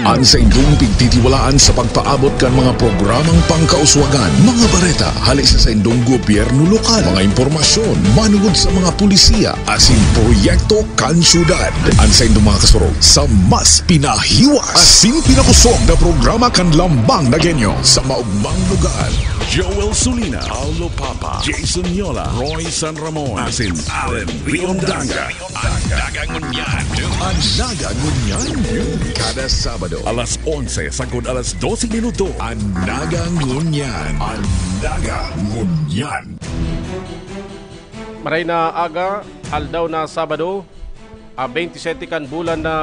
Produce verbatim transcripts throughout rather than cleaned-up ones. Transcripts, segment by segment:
An saindong pigtitiwalaan sa pagpaabot kan mga programang pangkauswagan, mga bareta hali sa saindong gobyerno lokal, mga impormasyon manungod sa mga pulisiya asin proyekto kan syudad. An saindong mga kasurog sa mas pinahiwas asin pinakusog na programa kan Lambang Nagenyo sa maugmang lugar. Joel Sulina, Paulo Papa, Jason Yola, Roy San Ramon, asin Allen Riondaga. An Naga Ngunyan. An Naga Ngunyan. Kada Sabado, alas onse sagkod alas dose minuto. An Naga Ngunyan. An Naga Ngunyan. Maray na aga, aldaw na Sabado, a twenty-seven kan bulan na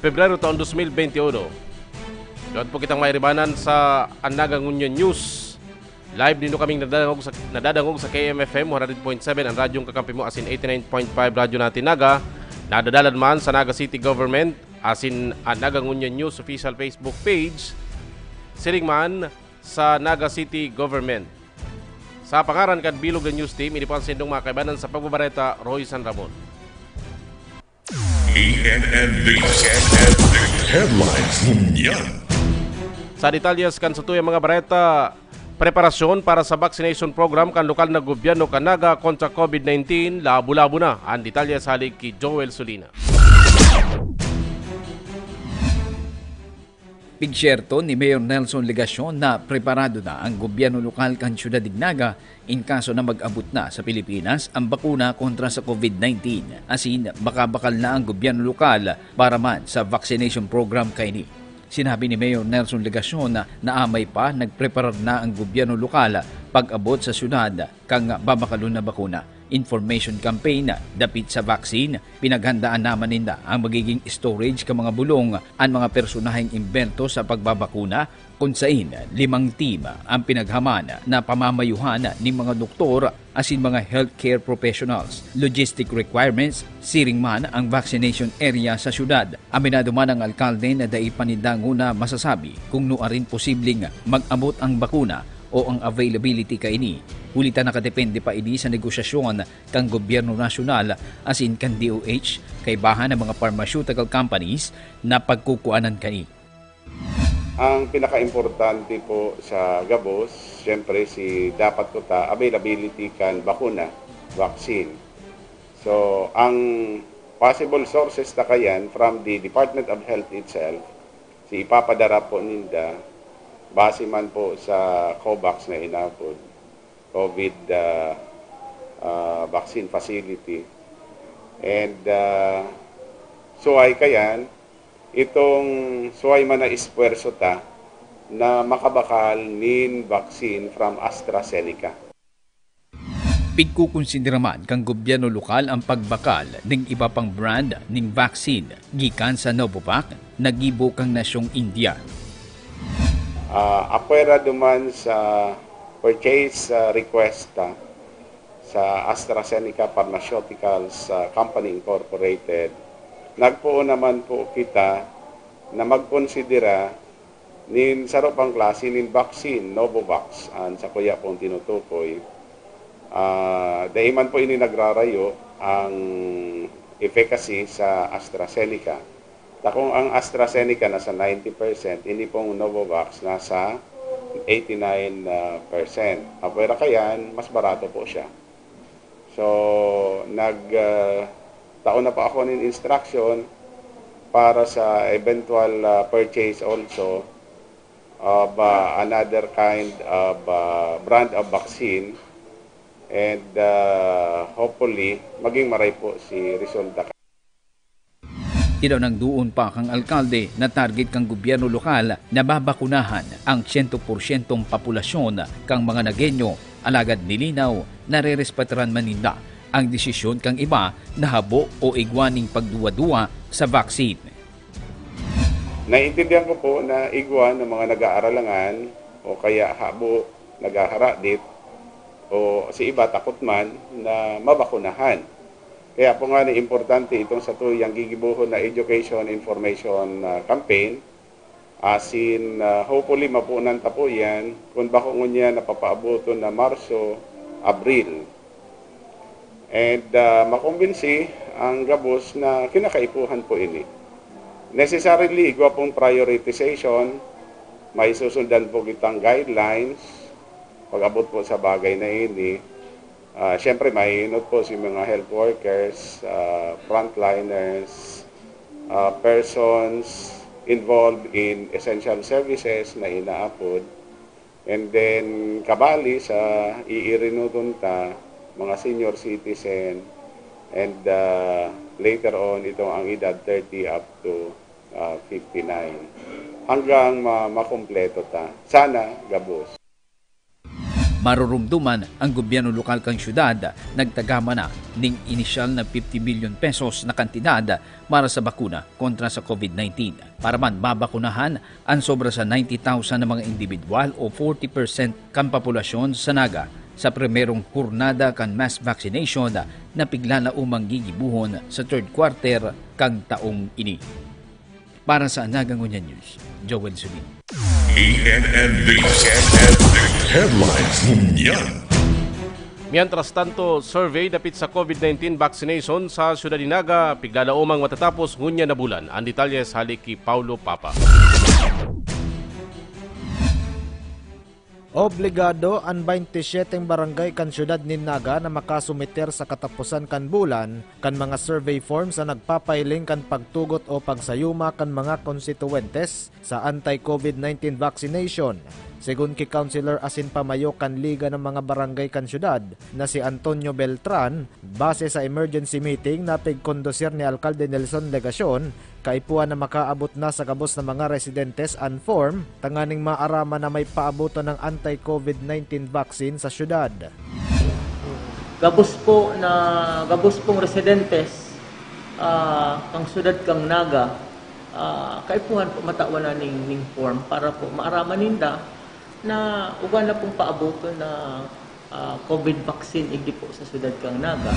Pebrero taon twenty twenty-one. Duhat po kitang mairibanan sa An Naga Ngunyan News. Live nindo kaming nadadangog sa, nadadangog sa K M F M one hundred point seven, ang radyong kakampi mo, asin eighty-nine point five Radyo Natin Naga. Nadadalan man sa Naga City Government, asin an Naga Ngunyan News official Facebook page. Siring man sa Naga City Government. Sa pangaran kan bilog na news team, ini po an saindong mga kaibanan sa pagbabareta, Roy San Ramon. E N N D, E N N D Headlines Ngunyan. Sa detalyes kan satuyang mga bareta, preparasyon para sa vaccination program kan lokal na gobyerno kan Naga kontra COVID nineteen, labo-labo na. An detalye sa hali ki Joel Sulina. Pigsyerto ni Mayor Nelson Legacion na preparado na ang gobyerno lokal kan syudad nin Naga in kaso na mag-abot na sa Pilipinas ang bakuna kontra sa COVID nineteen, asin makabakal na ang gobyerno lokal para man sa vaccination program kaini. Sinabi ni Mayor Nelson Legacion na naamay pa nagpreparar na ang gobyerno lokal pag-abot sa syudad kan babakalon na bakuna. Information campaign dapit sa vaccine. Pinaghandaan naman ninda ang magiging storage kan mga bulong, an mga personaheng imberto sa pagbabakuna, kun sain limang team ang pinaghaman na pamamayuhan nin mga doktor asin mga healthcare professionals, logistic requirements, siring man ang vaccination area sa syudad. Aminado man ang alkalde na dai pa ninda nguna masasabi kung nuarin posibleng mag-abot ang bakuna o ang availability kaini, huli ta nakadepende pa ini sa negosyasyon kan gobyerno nasyonal asin kan D O H, kaibahan ang mga pharmaceutical companies na pagkukuanan kaini. Ang pinakaimportante po sa gabos, siyempre si dapat kuta availability kan bakuna, vaccine. So, ang possible sources ta kayan from the Department of Health itself, si ipapadara po ninda base man po sa COVAX na inapod, COVID ah, ah, vaccine facility. And ah, suway kayan, itong suway man na esfuerso ta na makabakal nin vaccine from AstraZeneca. Pigkukonsidera man kan gobyerno lokal ang pagbakal ning iba pang brand ning vaccine gikan sa Novavax na gibo kan nasyong India. Ah, apwera duman sa purchase ah, request ah, sa AstraZeneca Pharmaceuticals ah, Company Incorporated, nagpoon naman po kita na magkonsidera nin saro pang klase nin vaccine, Novavax, an sakuya pong tinutukoy. Ah, dai man po ini nagrarayo ang efficacy sa AstraZeneca. Ta kung ang AstraZeneca nasa ninety percent, ini pong Novavax nasa eighty-nine percent. Apwera kayan, mas barato po siya. So, nag ah, tao na po ako nin instruction para sa eventual ah, purchase also of ah, another kind of ah, brand of vaccine, and ah, hopefully maging maray po si resulta. Tinanang duon pa kan alkalde na target kan gobyerno lokal na babakunahan ang siyento porsyentong populasyon kan mga Nagueño, alagad nilinaw na rerespetaran man ninda ang desisyon kan iba na habo o igwa nin pagduwa-duwa sa vaccine. Naiintindihan ko po na igwa ng mga nag-aaralangan o kaya habo, naghaharadit, o si iba takot man na mabakunahan. Kaya po nga ni importante itong satuyang gigibohon na education information ah, campaign. Asin ah, hopefully mapunan ta po yan kung bako ngunyan na papaaboton na Marso, Abril. And ah, makumbinsi ang gabos na kinakaipuhan po ini. Necessarily, igwa pong prioritization, may susundan po kitang guidelines pag-abot po sa bagay na ini. Ah, siyempre, mahihinot po si mga health workers, ah, frontliners, ah, persons involved in essential services na inaapod. And then, kabali sa iirinuton ta, mga senior citizen, and, ah, later on, itong ang edad thirty up to, ah, fifty-nine. Hanggang ma-, makumpleto ta. Sana, gabos. Marurumduman ang gobyerno lokal kan syudad, nagtagama na ning inisyal na fifty billion pesos na kantidad para sa bakuna kontra sa COVID nineteen. Para man mabakunahan ang sobra sa ninety thousand na mga individual o forty percent kan populasyon sa Naga sa primerong hurnada kan mass vaccination na pigla na umang gigibohon sa third quarter kan taong ini. Para sa Naga Ngunyan News, Joel Sudin. E N N D, E N N D Headlines Ngunyan. Mientras tanto, survey dapit sa COVID nineteen vaccination sa Siyudad ni Naga, piglalaomang matatapos ngunyan na bulan. Ang detalye sa hali ki Paulo Papa. Obligado an baynte siyeteng barangay kan siyudad nin Naga na makasumiter sa kataposan kan bulan kan mga survey forms na nagpapahiling kan pagtugot o pagsayuma kan mga konstituwentes sa anti-COVID nineteen vaccination. Segun ki Councilor asin pamayo kan Liga ng mga Barangay kan Siyudad na si Antonio Beltran, base sa emergency meeting na pigkondusir ni Alkalde Nelson Legacion, kaipuhan na makaabot na sa gabos na mga residentes an form tanganing maaraman na may paaboton ng anti-COVID nineteen vaccine sa siyudad. Gabos po na gabos pong residentes ah, kang siyudad kang Naga, ah, kaipuhan po matawan na ning, ning form para po maaraman ninda na uga na pong paaboton na ah, COVID vaccine igdi po sa siyudad kang Naga.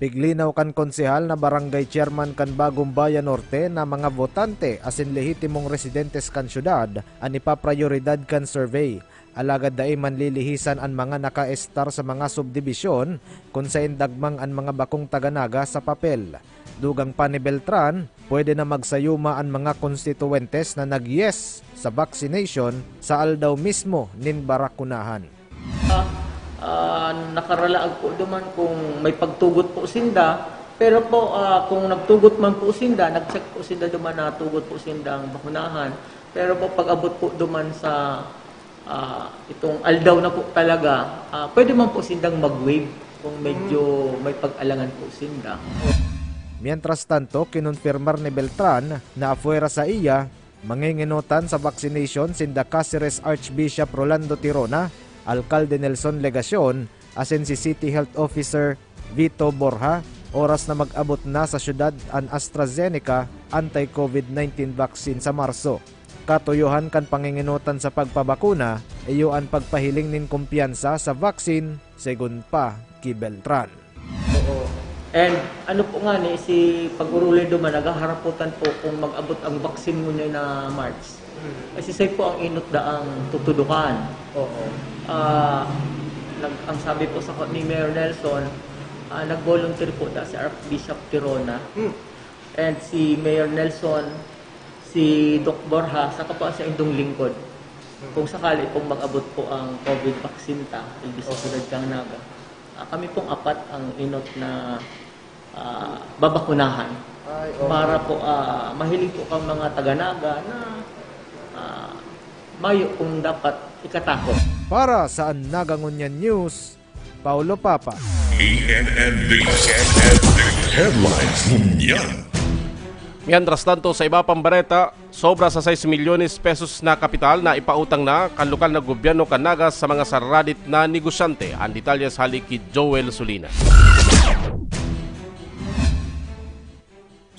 Piglinaw kan konsehal na barangay chairman kan Bagong Bayan Norte na mga botante asin lehitimong residentes kan syudad an ipaprayoridad kan survey. Alagad dai man lilihisan an mga nakaestar sa mga subdibisyon kun saen dagmang an mga bakong taga-Naga sa papel. Dugang pa ni Beltran, pwede na magsayuma an mga konstituwentes na nag-yes sa vaccination sa aldaw mismo nin barakunahan. Ah, ah, nakaralaag po duman kung may pagtugot po sinda. Pero po, ah, kung nagtugot man po sinda, nag-check po sinda duman na tugot po sinda ang bakunahan. Pero po, pag-abot po duman sa ah, itong aldaw na po talaga, ah, pwede man po sindang mag-waive kung medyo may pag-alangan po sinda. Mientras tanto, kinonfirmar ni Beltran na afuera sa iya, mangingenotan sa vaccination sinda Caceres Archbishop Rolando Tirona, Alkalde Nelson Legacion, asin si City Health Officer Vito Borja, oras na mag-abot na sa syudad an AstraZeneca anti-COVID nineteen vaccine sa Marso. Katuyohan kan pangingenotan sa pagpabakuna, iyo an pagpahiling nin kumpiyansa sa vaccine, segun pa ki Beltran. Oo. And ano po nga ni, si pag-orolay duman, naghaharapotan po kung mag-abot ang vaccine ngunyan na March. Kasi say po ang inot daang tutudukan. Oo. Ah, nag, ang sabi po sa ni Mayor Nelson, ah, nag-volunteer po da si Archbishop Tirona. Hmm. And si Mayor Nelson, si Doc Borja, saka po ang sa indong lingkod. Hmm. Kung sakali pong mag-abot po ang COVID vaccine ta, ibig sa Oo. Siyudad kang Naga, ah, kami pong apat ang inot na ah, babakunahan. Ay, oo. Para po, ah, mahiling po kang mga taga-Naga na, ah, mayo kung dapat ikatakot. Para sa Naga Ngunyan News, Paulo Papa. E N N D, E N N D Headlines Ngunyan. Mientras tanto, sa iba pang bareta, sobra sa sais milyones pesos na kapital na ipautang na kan lokal na gobyerno kan Naga sa mga saradit na negosyante. Ang detalye sa hali ki Joel Solina.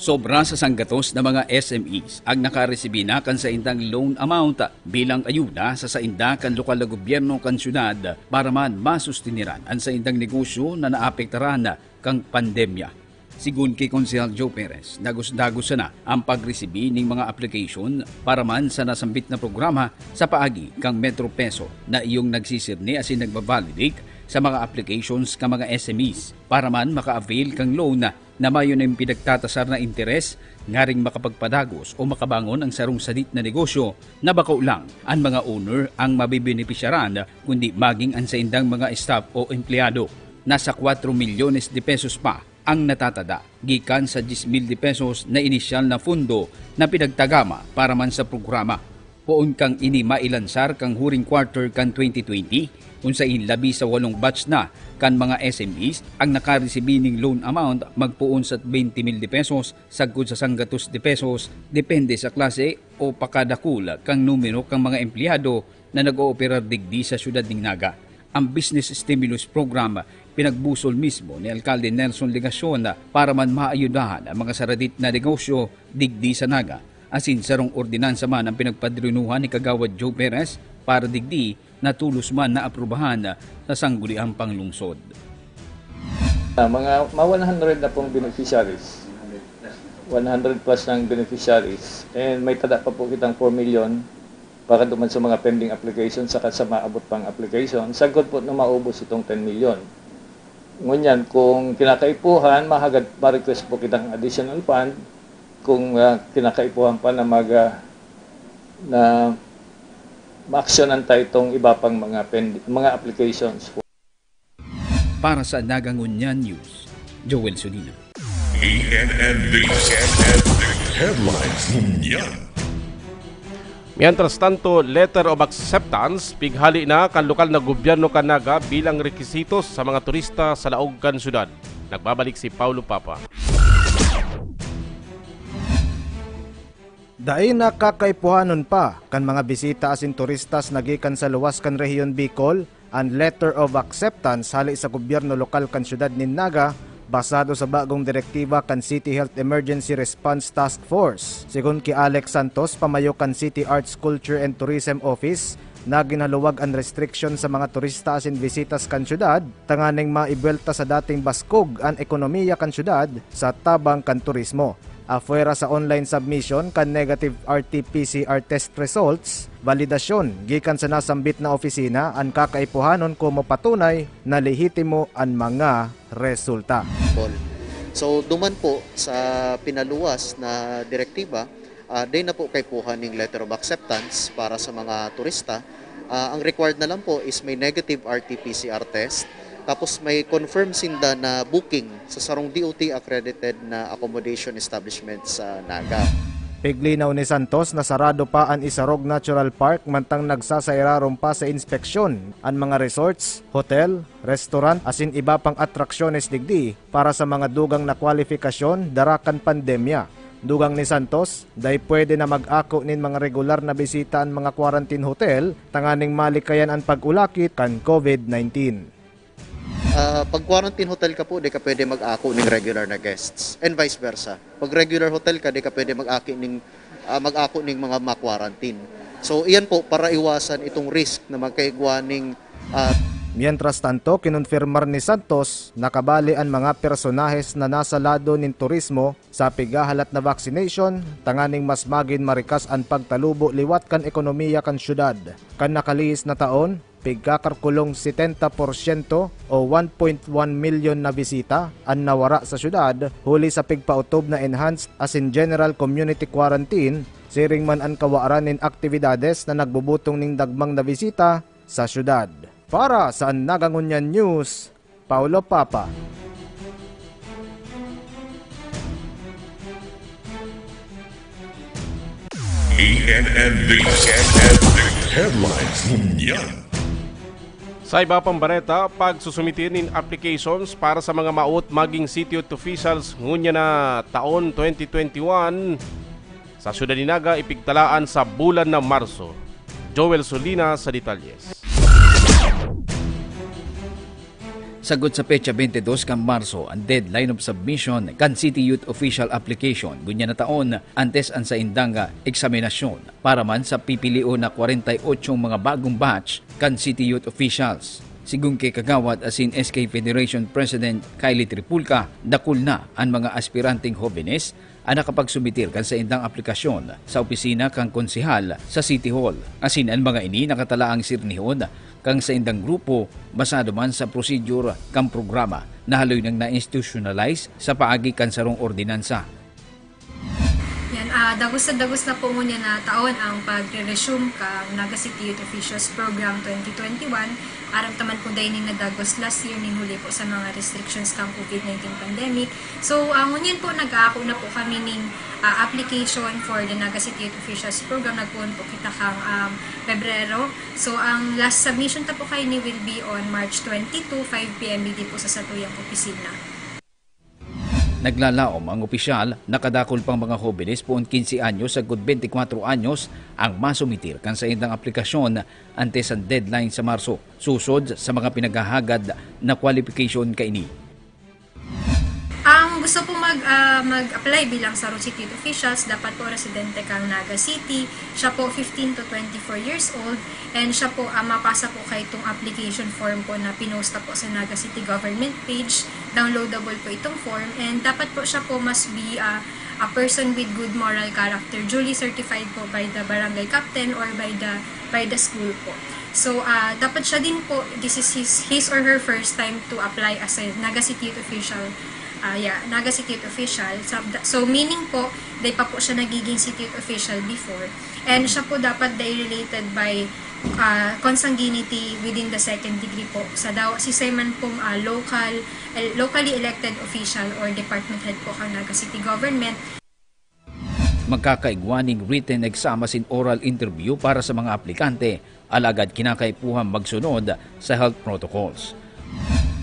Sobra sa sanggatos na mga S M Es ang nakaresibi na kan saindang loan amount bilang ayuda sa sainda kan lokal na gobyerno kan syudad para man masustiniran an saindang negosyo na naapektaran kan pandemya. Segun ki Konsehal Joe Perez, dagos-dagos sana an pagresibi nin mga application para man sa nasambit na programa sa paagi kan Metro Peso na iyong nagsisirni asin nagbabalidate sa mga applications kan mga S M Es para man maka-avail kan loan na mayo nin pinagtatasar na interes, ngaring makapagpadagos o makabangon ang sarong sadit na negosyo na bako lang an mga owner ang mabebenepisyaran, kundi maging an saindang mga staff o empleyado. Nasa kwatro milyones de pesos pa ang natatada gikan sa diyes mil de pesos na inisyal na pondo na pinagtagama para man sa programa. Poon kan ini mailansar kan huring quarter kan twenty twenty, kun saen labi sa walong batch na kan mga S M Es ang nakaresibi nin loan amount magpoon sa twenty mil de pesos sagkod sa sanggatos de pesos, depende sa klase o pakadakul kan numero kan mga empleyado na nag-ooperar digdi sa siyudad nin Naga. Ang Business Stimulus Program pinagbusol mismo ni Alkalde Nelson Legacion para man maayudahan ang mga saradit na negosyo digdi sa Naga. Asin sarong ordinansa man ang pinagpadrinuhan ni Kagawad Joe Perez para digdi na tolos man naaprubahan sa Sangguniang Panglungsod. Ah, mga ma one hundred na pong beneficiaries. One hundred plus ng beneficiaries. And may tada pa po kitang four million para duman sa mga pending application saka sa maabot pang application. Sagkod po na maubos itong ten million. Ngunyan, kung kinakaipuhan, mahagad ma-request po kitang additional fund kung ah, kinakaipuhan pa na mag ah, na ma-actionan ta itong iba pang mga pend- mga applications. Para sa Naga Ngunyan News, Joel Solina. E N N News Headlines Ngunyan. Mientras tanto, letter of acceptance pighali na kan lokal na gobyerno kan Naga bilang rekisitos sa mga turista sa laog kan syudad. Nagbabalik si Paulo Papa. Dai na kakaipuhanon pa kan mga bisita asin turistas na gikan sa luwas kan Rehiyon Bicol an letter of acceptance hali sa gobyerno lokal kan siyudad nin Naga, basado sa bagong direktiba kan City Health Emergency Response Task Force. Sigon ki Alex Santos, pamayo kan City Arts, Culture and Tourism Office, nagin haluwag an restriction sa mga turista asin bisitas kan syudad tanganing maibwelta sa dating baskog an ekonomiya kan syudad sa tabang kan turismo. Apwera sa online submission kan negative R T P C R test results, validasyon gikan sa nasambit na opisina an kakaipuhanon komo patunay na lehitimo an mga resulta. So duman po sa pinaluwas na direktiba, uh, dai na po kaipuhan ning letter of acceptance para sa mga turista. Uh, ang required na lang po is may negative R T P C R test, tapos may confirm sinda na booking sa sarong D O T accredited na accommodation establishment sa Naga. Piglinaw ni Santos na sarado pa an Isarog Natural Park mantang nagsasairarom pa sa inspeksyon an mga resorts, hotel, restaurant asin iba pang atraksyones digdi para sa mga dugang na kwalifikasyon dara kan pandemya. Dugang ni Santos, dai pwede na mag-ako nin mga regular na bisita an mga quarantine hotel tanganing malikayan an pag-ulakit kan COVID nineteen. Uh, pag quarantine hotel ka po, di ka pwede mag-ako ning regular na guests and vice versa. Pag regular hotel ka, di ka pwede mag-aki ning uh, mag-ako ning mga ma-quarantine. So iyan po para iwasan itong risk na magkaigwa ning uh, Mientras tanto, kinonfirmar ni Santos na kabali an mga personahes na nasa lado nin turismo sa pighahalat na vaccination tanganing mas magin marikas an pagtalubo liwat kan ekonomiya kan syudad. Kan nakalihis na taon, pigkakarkulong setenta porsyento o one point one milyon na bisita an nawara sa syudad huli sa pigpaotob na enhanced asin general community quarantine, siring man an kawaran nin aktibidades na nagbubutong ning dagmang na bisita sa syudad. Para sa An Naga Ngunyan News, Paulo Papa. E N N News Headlines Ngunyan. Sa iba pang bareta, pagsusumiti nin applications para sa mga maot maging city youth officials ngunyan na taon twenty twenty-one sa Syudad ni Naga ipigtalaan sa bulan na Marso. Joel Solina sa detalyes. Sagkod sa petsa twenty-dos kan Marso an deadline of submission kan City Youth Official Application ngunyan na taon, antes an saindang eksaminasyon para man sa pipilion na kwarenta y ocho mga bagong batch kan City Youth Officials. Sigun ki Kagawad asin S K Federation President Kylie Tripulca, dakul na an mga aspiranteng hobenes an nakapagsumitir kan saindang aplikasyon sa opisina kan konsehal sa City Hall. Asin an mga ini nakatalaang sirnihon kan saindang grupo basado man sa prosedur kan programa na haloy nang na-institutionalize sa paagi kan sarong ordinansa. Yan, ah, dagos na dagos na po ngunyan na taon ang pagre-resume kan Naga City Youth Officials Program twenty twenty-one. Aram ta man po dai nin nadagos last year nin huli po sa mga restrictions kan COVID nineteen pandemic. So, ah, ngunyan po nag-aako na po kami nin, ah, application for the Naga City Youth Officials Program. Nagpoon po kita kang, um, Pebrero. So, ang last submission ta po kaini will be on March twenty-two, five P M, digdi po sa satuyang opisina. Naglalaom ang opisyal na kadakul pang mga hobenes poon quince anyos sagkod beintikwatro anyos ang masumitir kan saindang aplikasyon antes an deadline sa Marso, susod sa mga pinaghahagad na qualification kaini. Ang gusto po mag, ah, mag-apply bilang Saro City Youth Officials, dapat po residente kang Naga City, siya po fifteen to twenty-four years old, and siya po, ah, mapasa po kay itong application form po na pinost po sa Naga City Government page. Downloadable po itong form, and dapat po siya po must be, ah, a person with good moral character, duly certified po by the barangay captain or by the by the school po. So, ah, dapat siya din po, this is his, his or her first time to apply as a Naga City Youth Official. Ah, yeah, Naga City Youth Official. So, so, meaning po, dai pa po siya nagiging City Youth Official before. And siya po dapat dai related by, ah, consanguinity within the second degree po. Sa daw, si Seman pong, ah, local, el- locally elected official or department head po kang Naga City Government. Magkakaigwa nin written exam asin oral interview para sa mga aplikante, alagad kinakaipuhan magsunod sa health protocols.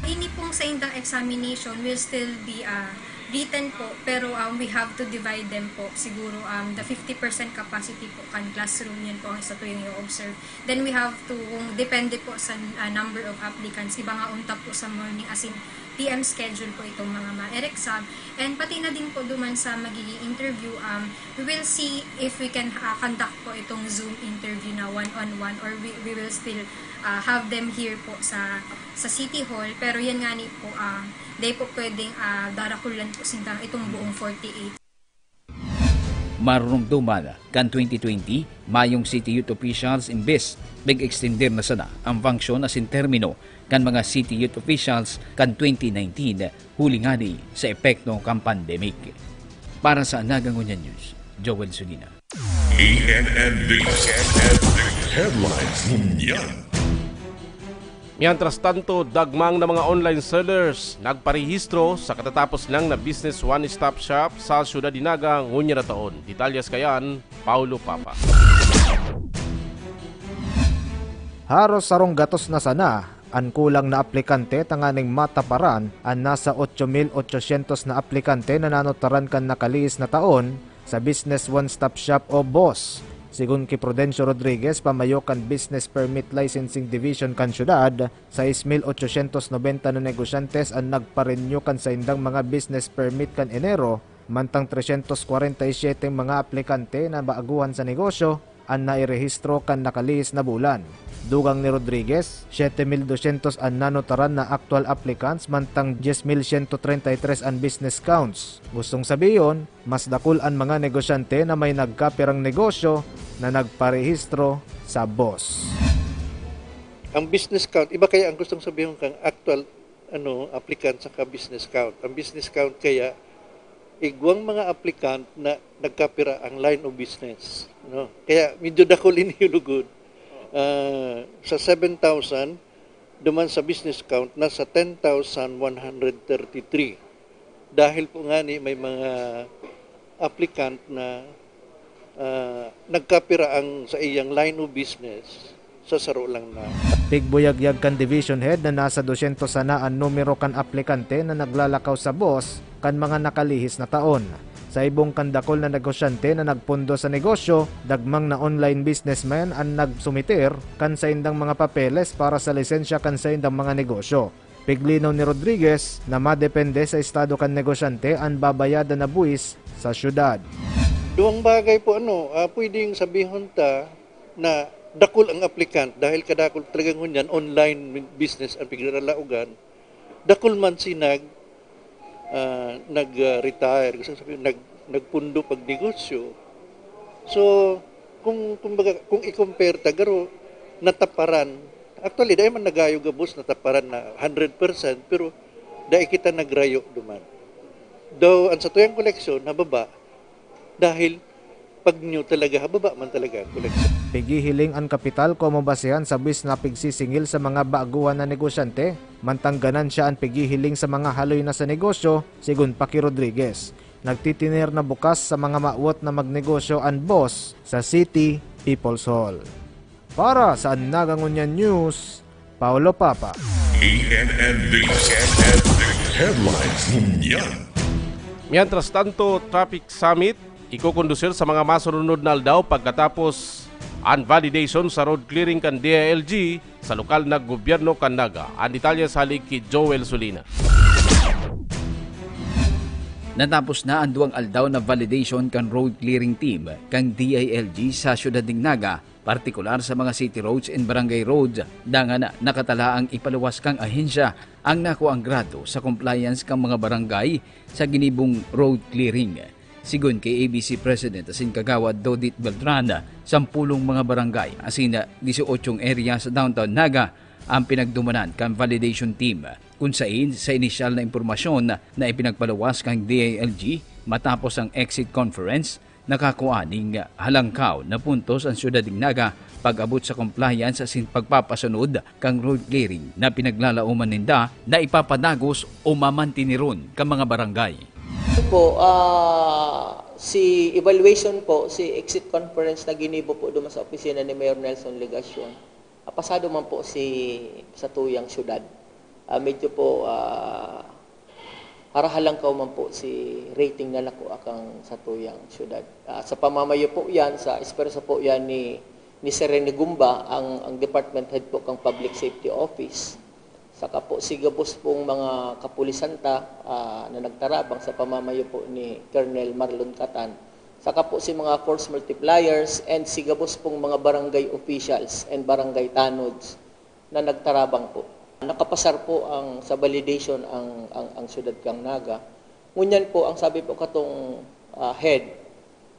Ini pong saindang examination will still be, ah, written po, pero, um, we have to divide them po. Siguro, um, the fifty percent capacity po kan classroom, yun po ang satuyang i-observe. Then we have to, kung depende po sa, ah, number of applicants, iba nga unta po sa morning asin P M schedule po itong mga ma-exam. And pati na din po duman sa magiging interview, um, we will see if we can, ah, conduct po itong Zoom interview na one-on-one, or we, we will still, ah, have them here po sa sa City Hall. Pero yan nga ni po, ah, dai po pwedeng, ah, darakulan po sindang itong buong forty-eight. Marumduman kan twenty twenty, mayong City Youth Officials imbes nag-extender na sana ang function asin termino kan mga City Youth Officials kan twenty nineteen, huli ngani sa epekto kan pandemic. Para sa Nagangunyan News, Joel Sulina. E N N News Headlines ngunyan. Mientras tanto, dagmang na mga online sellers nagparehistro sa katatapos lang na Business One Stop Shop sa siyudad ni Naga ngunyan na taon. Detalyes kayan, Paulo Papa. Haros sarong gatos na sana an kulang na aplikante tanganing mataparan an nasa otso mil otsosyentos na aplikante na nanutaran kan nakalihis na taon sa Business One Stop Shop o BOSS. Sigon ki Prudencio Rodriguez, pamayo kan Business Permit Licensing Division kan syudad, sais mil otsosyentos nobenta na negosyantes an nagpa-renew kan saindang mga business permit kan Enero, mantang tresyentos kwarenta y siyete mga aplikante na baaguhan sa negosyo an nairehistro kan nakalihis na bulan. Dugang ni Rodriguez, siyete mil dosyentos an nanutaran na aktual applicants, mantang dyes mil siyento treinta y tres an business counts. Gustong sabihon, mas dakul an mga negosyante na may nagkapirang negosyo na nagparehistro sa BOSS. Ang business count, iba kaya ang gustong sabihin kang actual, ano, applicant saka business count. Ang business count kaya, igwang mga applicant na nagkapira ang line of business, no? Kaya medyo dakul ini lugod. Ah, sa seven thousand, duman sa business count, nasa ten thousand one hundred thirty-three. Dahil po ngani may mga applicant na, ah, nagkapira ang sa iyang line of business sa saro lang na. Pigbuyagyag kan division head na nasa dosyentos sana an numero kan aplikante na naglalakaw sa BOSS kan mga nakalihis na taon. Sa ibong kan dakul na negosyante na nagpondo sa negosyo, dagmang na online businessman an nagsumitir kan saindang mga papeles para sa lisensya kan saindang mga negosyo. Piglinaw ni Rodriguez na madepende sa estado kan negosyante an babayadan na buwis sa syudad. Duwang bagay po, ano, ah, pwedeng sabihon ta na Dakul ang applicant dahil kadakul talagang ngunyan online business ang piglalalaogan. Dakul man si nag, ah, nag, ah, retire, gusto sabihin, nag-, nagpundo pag negosyo. So, kung, kumbaga, kung i-compare ta, garo, nataparan. Actually, dahil man nagayo gabos, nataparan na hundred percent, pero dahil kita nagrayo duman. Though, ang satuyang koleksyon, nababa, dahil pag nyo talaga, hababa man talaga ang koleksyon. Pigihiling an kapital komo basehan sa buwis na pigsisingil sa mga baguhan na negosyante, mantang ganansya an pigihiling sa mga haloy na sa negosyo, sigon pa ki Rodriguez. Nagtitiner na bukas sa mga mawot na magnegosyo an boss sa City People's Hall. Para sa Naga Ngunyan News, Paulo Papa. ENND, ENND Headlines Ngunyan. Mientras tanto, Traffic Summit ikukondusir sa mga masunod na aldaw pagkatapos an validation sa road clearing kan D I L G sa lokal na gobyerno kan Naga. An detalye sa hali ki Joel Sulina. Natapos na an duwang aldaw na validation kan road clearing team kan D I L G sa siyudad nin Naga, partikular sa mga city roads and barangay roads. Dangan nakatalaang ipaluwas kan ahensya ang nakuang grado sa compliance kan mga barangay sa ginibong road clearing. Sigon ki A B C President asin Kagawad Dodit Beltran, sampulong mga barangay asin disyotsyong area sa Downtown Naga ang pinagdumanan kan validation team, kun sain sa inisyal na impormasyon na ipinagpaluwas kan D I L G matapos ang exit conference, nakakua nin halangkaw na puntos an siyudad nin Naga pag-abot sa compliance asin pagpapasunod kan road clearing na pinaglalaoman ninda na ipapadagos o mamantiniron kan mga barangay. Ito po, ah, si evaluation po, si exit conference na ginibo po duman sa opisina ni Mayor Nelson Legacion, ah, pasado man po si sa tuyang syudad. Ah, medyo po, ah, harahalangkaw man po si rating na nakuha kan sa tuyang syudad. Ah, sa pamamayo po yan, sa esperso po yan ni, ni Sir Rene Gumba, ang, ang department head po kang Public Safety Office. Saka po si gabos pong mga kapulisan ta, ah, na nagtarabang sa pamamayo po ni Colonel Marlon Catan. Saka po si mga force multipliers and si gabos pong mga barangay officials and barangay tanods na nagtarabang po. Nakapasar po ang, sa validation ang, ang, ang siyudad kang Naga. Ngunyan po, ang sabi po katong, ah, head,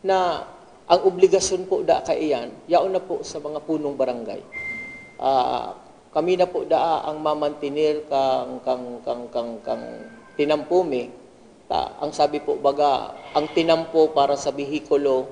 na ang obligasyon po da kaiyan, yaon na po sa mga punong barangay. Ah, kami na po daa ang mamantinir kang, kang, kang, kang, kang tinampo mi. Ta, ang sabi po baga, ang tinampo para sa behikulo,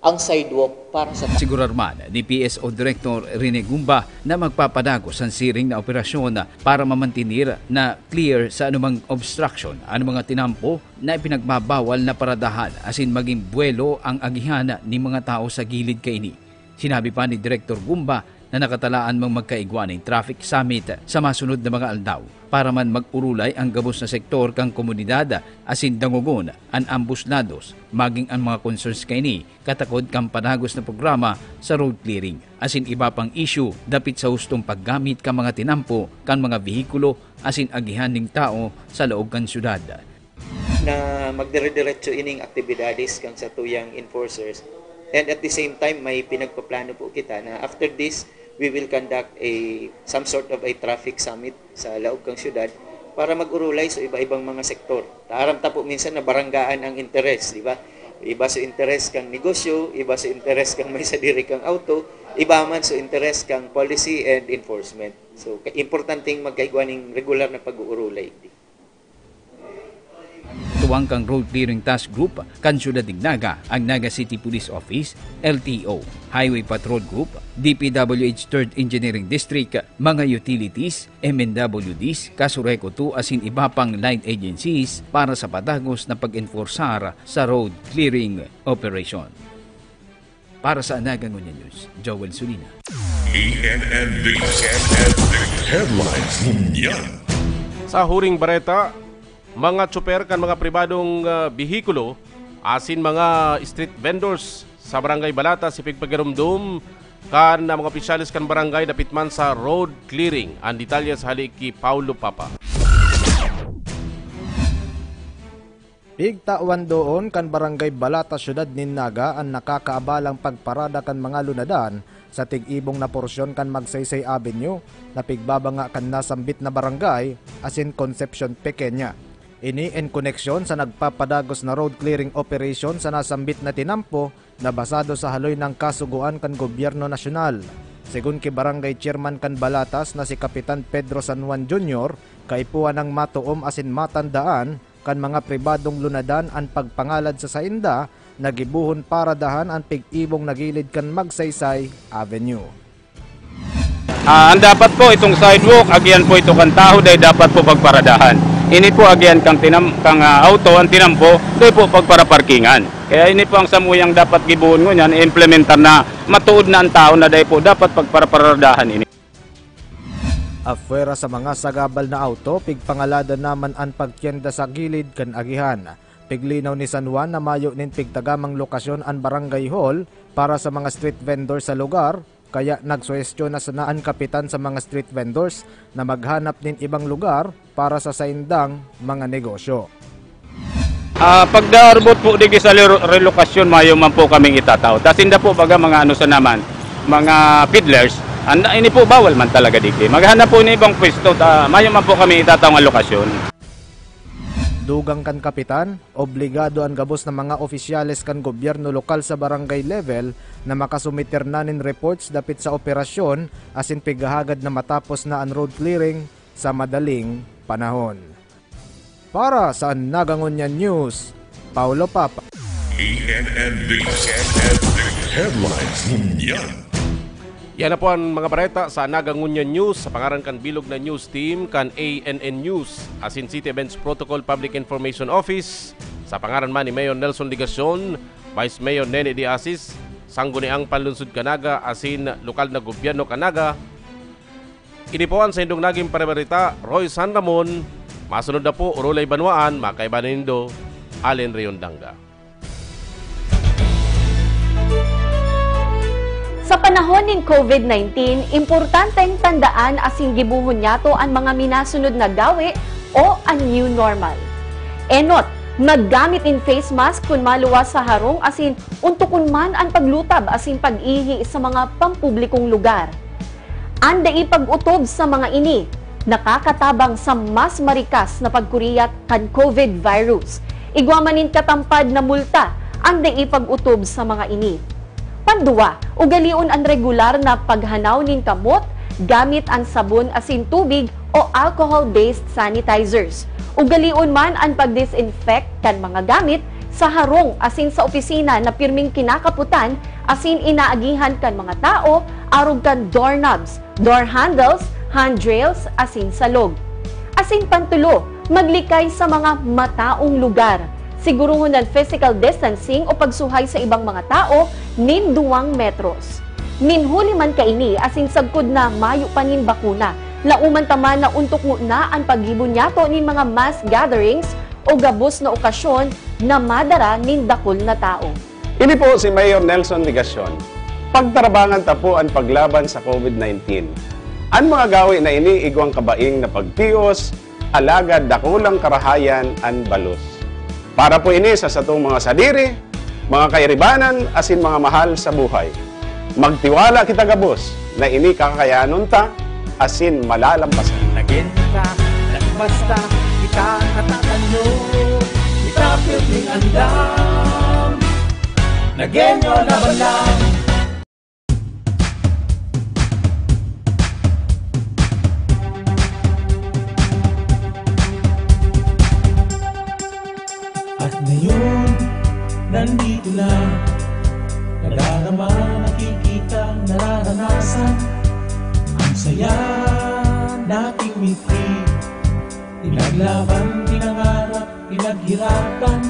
ang sidewalk para sa Sigurar man ni P S O Director Rene Gumba na magpapadagos an siring na operasyon para mamantinir na clear sa anumang obstruction an mga tinampo na ipinagbabawal na paradahan asin magin buwelo ang agihan nin mga tawo sa gilid kaini. Sinabi pa ni Direktor Gumba na nakatalaan mang magkaigwa nin traffic summit sa masunod na mga aldaw para man mag-urulay ang gabos na sektor kan komunidad asin dangogon an ambos lados, maging an mga concerns kaini katakod kan padagos na programa sa road clearing asin iba pang isyu dapit sa hustong paggamit kan mga tinampo kan mga behikulo asin agihan nin tawo sa laog kan syudad. Na magdire-diretso ining aktibidades kan satuyang enforcers. And at the same time, may pinagpaplano po kita na after this, we will conduct a some sort of a traffic summit sa laog kang syudad para mag-urulay sa iba-ibang mga sektor. Taaram ta po minsan na baranggaan ang interes, di ba? Iba sa interes kang negosyo, iba sa interes kang may sadiri kang auto, iba man sa interes kang policy and enforcement. So, importanteng magkaigwa ning regular na pag-uurulay. Tuwang kang Road Clearing Task Group kan Siyudad nin Naga, ang Naga City Police Office, L T O, Highway Patrol Group, D P W H Third Engineering District, mga utilities, M N W Ds, Kasureco two asin iba pang line agencies para sa padagos na pag-enforsar sa road clearing operation. Para sa Anaga Ngunyan News, Joel Sulina. E N N D, E N N D Headlines Ngunyan. Sa huring bareta, mga tsoper kan mga pribadong ah, behikulo asin mga street vendors sa Barangay Balata si pigpagirumdom kan ah, mga opisyales kan barangay dapit man sa road clearing. Ang detalye sa hali ki Paulo Papa. Pigtawan doon kan Barangay Balata, Syudad nin Naga, an nakakaabalang pagparada kan mga lunadan sa tig-ibong na porsyon kan Magsaysay Avenue na pigbabanga kan nasambit na barangay, asin Concepcion Pequeña. Ini en koneksyon sa nagpapadagos na road clearing operation sa nasambit na tinampo na basado sa haloy nang kasugoan kan gobyerno nasyonal. Segun ki Barangay Chairman kan Balatas na si Kapitan Pedro San Juan Junior, kaipuhan nang matoom asin matandaan kan mga pribadong lunadan an pagpangalad sa sainda na gibohon paradahan an pig-ibong na gilid kan Magsaysay Avenue. Ah, ang dapat po, itong sidewalk, agihan po ito kan taho, dai dapat po pagparadahan. Ini po, agihan kang tinam-, kang, ah, auto, ang tinampo, dai po pagparaparkingan. Kaya ini po ang samuyang dapat gibohon ngunyan, i-implementar na matuod na ang taho na dai po dapat pagparaparadahan ini. Apwera sa mga sagabal na auto, pigpangaladan naman an pagtienda sa gilid kan agihan. Piglinaw ni San Juan na mayo nin pigtagamang lokasyon an barangay hall para sa mga street vendor sa lugar, kaya nagsuhestyon na sana an kapitan sa mga street vendors na maghanap nin ibang lugar para sa saindang mga negosyo. Ah, pagdaarbot po digi sa relo-, relokasyon, mayo man po kaming itatao. Ta sinda po, baga, mga ano sa naman, mga peddlers, an-, ini po bawal man talaga digi. Maghanap po ng ibang pwesto, ta mayo man po kami itatao nga lokasyon. Dugang kan kapitan, obligado an gabos na mga opisyales kan gobyerno lokal sa barangay level na makasumiter na nin reports dapit sa operasyon asin pighahagad na matapos na an road clearing sa madaling panahon. Para sa Naga Ngunyan News, Paulo Papa. E N N News. Headlines Ngunyan. Yan na po ang mga bareta sa Naga Ngunyan News. Sa pangaran kan bilog na news team kan A N N News, asin City Events Protocol Public Information Office, sa pangaran man ni Mayor Nelson Legacion, Vice Mayor Nene De Asis, Sangguniang Panlunsod kan Naga, asin lokal na gobyerno kan Naga, ini po an saindong naging parebarita, Roy San Ramon. Masunod na po, orolay banwaan, makaiba na nindo, Allen Riondanga. Sa panahon nin COVID nineteen, importanteng tandaan asin gibohon niyato an mga minasunod na gawe o an new normal. Enot, maggamit nin face mask kun maluwas sa harong asin untokon man an paglutab asin pag-ihi sa mga pampublikong lugar. An dai pag-otob sa mga ini nakakatabang sa mas marikas na pagkuriyat kan COVID virus. Igwa man nin katampad na multa an dai pag-otob sa mga ini. Panduwa, ugalion an regular na paghanaw nin kamot gamit an sabon asin tubig o alcohol-based sanitizers. Ugalion man an pag-disinfect kan mga gamit sa harong asin sa opisina na pirming kinakapotan asin inaagihan kan mga tao arog kan doorknobs, door handles, handrails, asin salog. Asin pantulo, maglikay sa mga mataong lugar. Siguruhon an physical distancing o pagsuhay sa ibang mga tao nin duwang metros. Nin huli man kaini asin sagkod na mayo pa nin bakuna, laoman ta man na ontok ngona an paggibo niyato nin mga mass gatherings o gabos na okasyon na madara nin dakul na tawo. Ini po si Mayor Nelson Legacion. Pagtarabangan ta po an paglaban sa COVID nineteen. An mga gawe na ini igwang kabaing na pagtios, alagad dakulang karahayan an balos. Para po ini sa satong mga sadiri, mga kairibanan, asin mga mahal sa buhay. Magtiwala kita gabos na ini kakayanon ta asin malalampasan. Nagenta, nagbasta, kita katatanyo, kita pirming andam. Nagenyo laban lang. At ngayon, nandito na. Nadarama, nakikita, nararanasan. Ang saya nating mitri. Pinaglaban, pinangarap, pinaghirapan.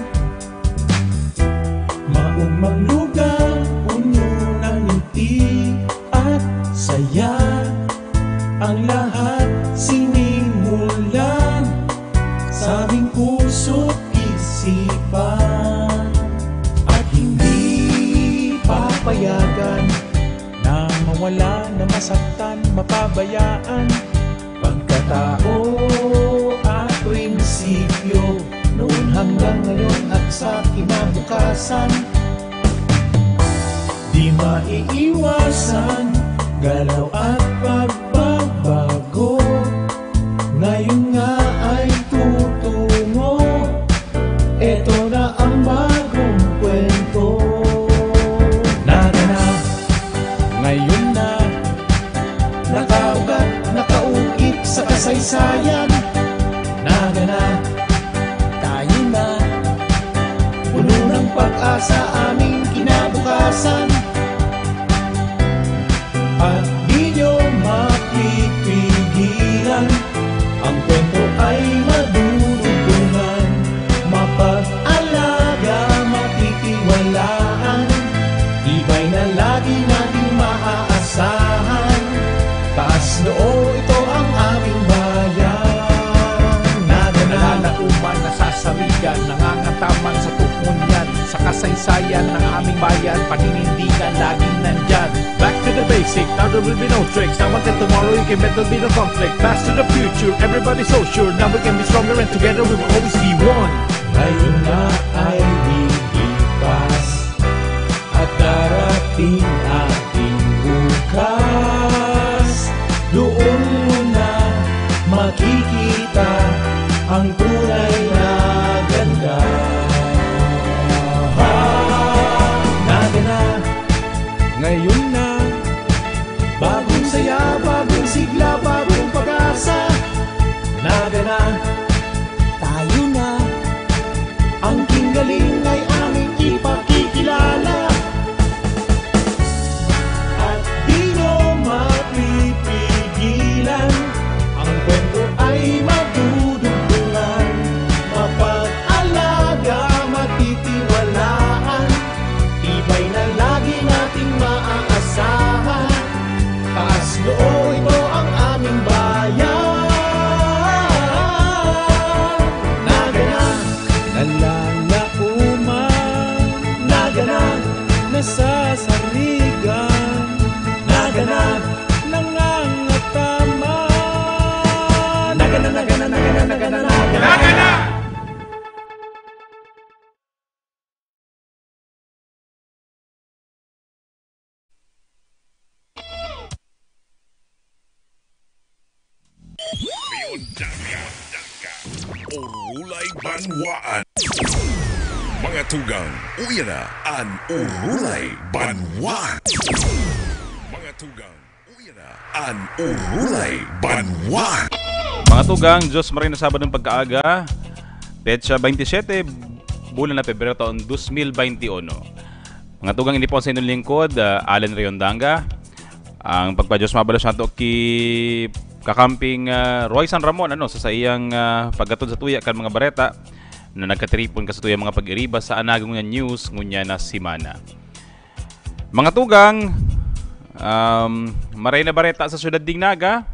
Maong maglugang, punyo ng ngiti at saya. Ang lahat sinimulan sa aming puso't isipan. At hindi papayagan na mawala, na masaktan, mapabayaan. Pagkatao at prinsipyo, noon Hanggang ngayon at sa kinabukasan, di maiiwasan galaw at pagbabago. Ngayon nga ay tutungo, eto na ang bagong kwento. Naga na, ngayon na, nakaugat, nakaugnit sa kasaysayan. Naga na, tayo na, puno ng pag-asa aming kinabukasan. At di nyo mapipigilan, ang kwento ay madudugtungan, mapag-alaga, matitiwalaan, tibay na lagi nating maaasahan. Taas noo, ito ang aming bayan. Naga na, nalalaoman, nasasarigan, nangangataman sa tuon yan, sa kasaysayan ng aming bayan, paninindigan, laging nandyan. Back to the basic, now there will be no tricks. Now until tomorrow, you can bet there'll be no conflict. Pass to the future, everybody's so sure. Now we can be stronger and together we will always be one. Ngayon na ay lilipas at darating ating bukas. Doon mo na makikita ang tunay na ganda. Naga na, ngayon na, bagong saya, bagong sigla, bagong pag-asa. Naga na, tayo na, ang Kinggaling ay aming ipakikilala. At di nyo mapipigilan, ang kwento ay madudugtungan, mapag-alaga, matitiwalaan, tibay na lagi nating maaasahan. Taas noo, ito ang aming bayan. Naga na, nalalaoman. Naga na, nasasarigan. Naga na, nangangataman. Naga na, naga na, naga na, naga na, naga na. Naga na! Orulay Banwaan. Mga tugang, uya na an Orulay Banwaan. Mga tugang, uya na an Orulay Banwaan. Mga tugang, Diyos maray na Sabado ng pagkaaga, petsa twenty-seven, bulan na Pebrero, taon dos mil veintiuno. Mga tugang, ini po ang sa inyong lingkod, ah, Allen Rayondanga. Ang pagpa-Diyos mabalos nato ki kakamping, ah, Roy San Ramon, ano, sa saiyang, ah, paghatod sa tuya kan mga bareta na nagkatiripon ka sa tuyang mga pag-iriba sa anagon nga news ngunyan na semana. Mga tugang, um, maray na bareta sa siyudad ding Naga.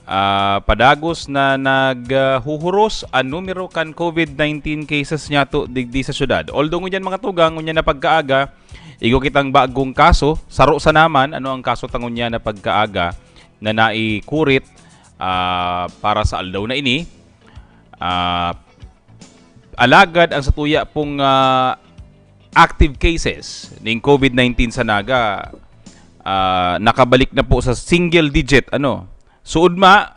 Ah, padagos na naghuhuros an numero kan COVID nineteen cases niyato digdi sa syudad. Although ngunyan, mga tugang, ngunyan na pagkaaga, igwa kitang bagong kaso, saro sana man, ano, ang kaso ta ngunyan na pagkaaga na naikurit, ah, para sa aldaw na ini. Ah, alagad ang satuya pong, ah, active cases ning COVID nineteen sa Naga, ah, nakabalik na po sa single digit, ano. Suod ma,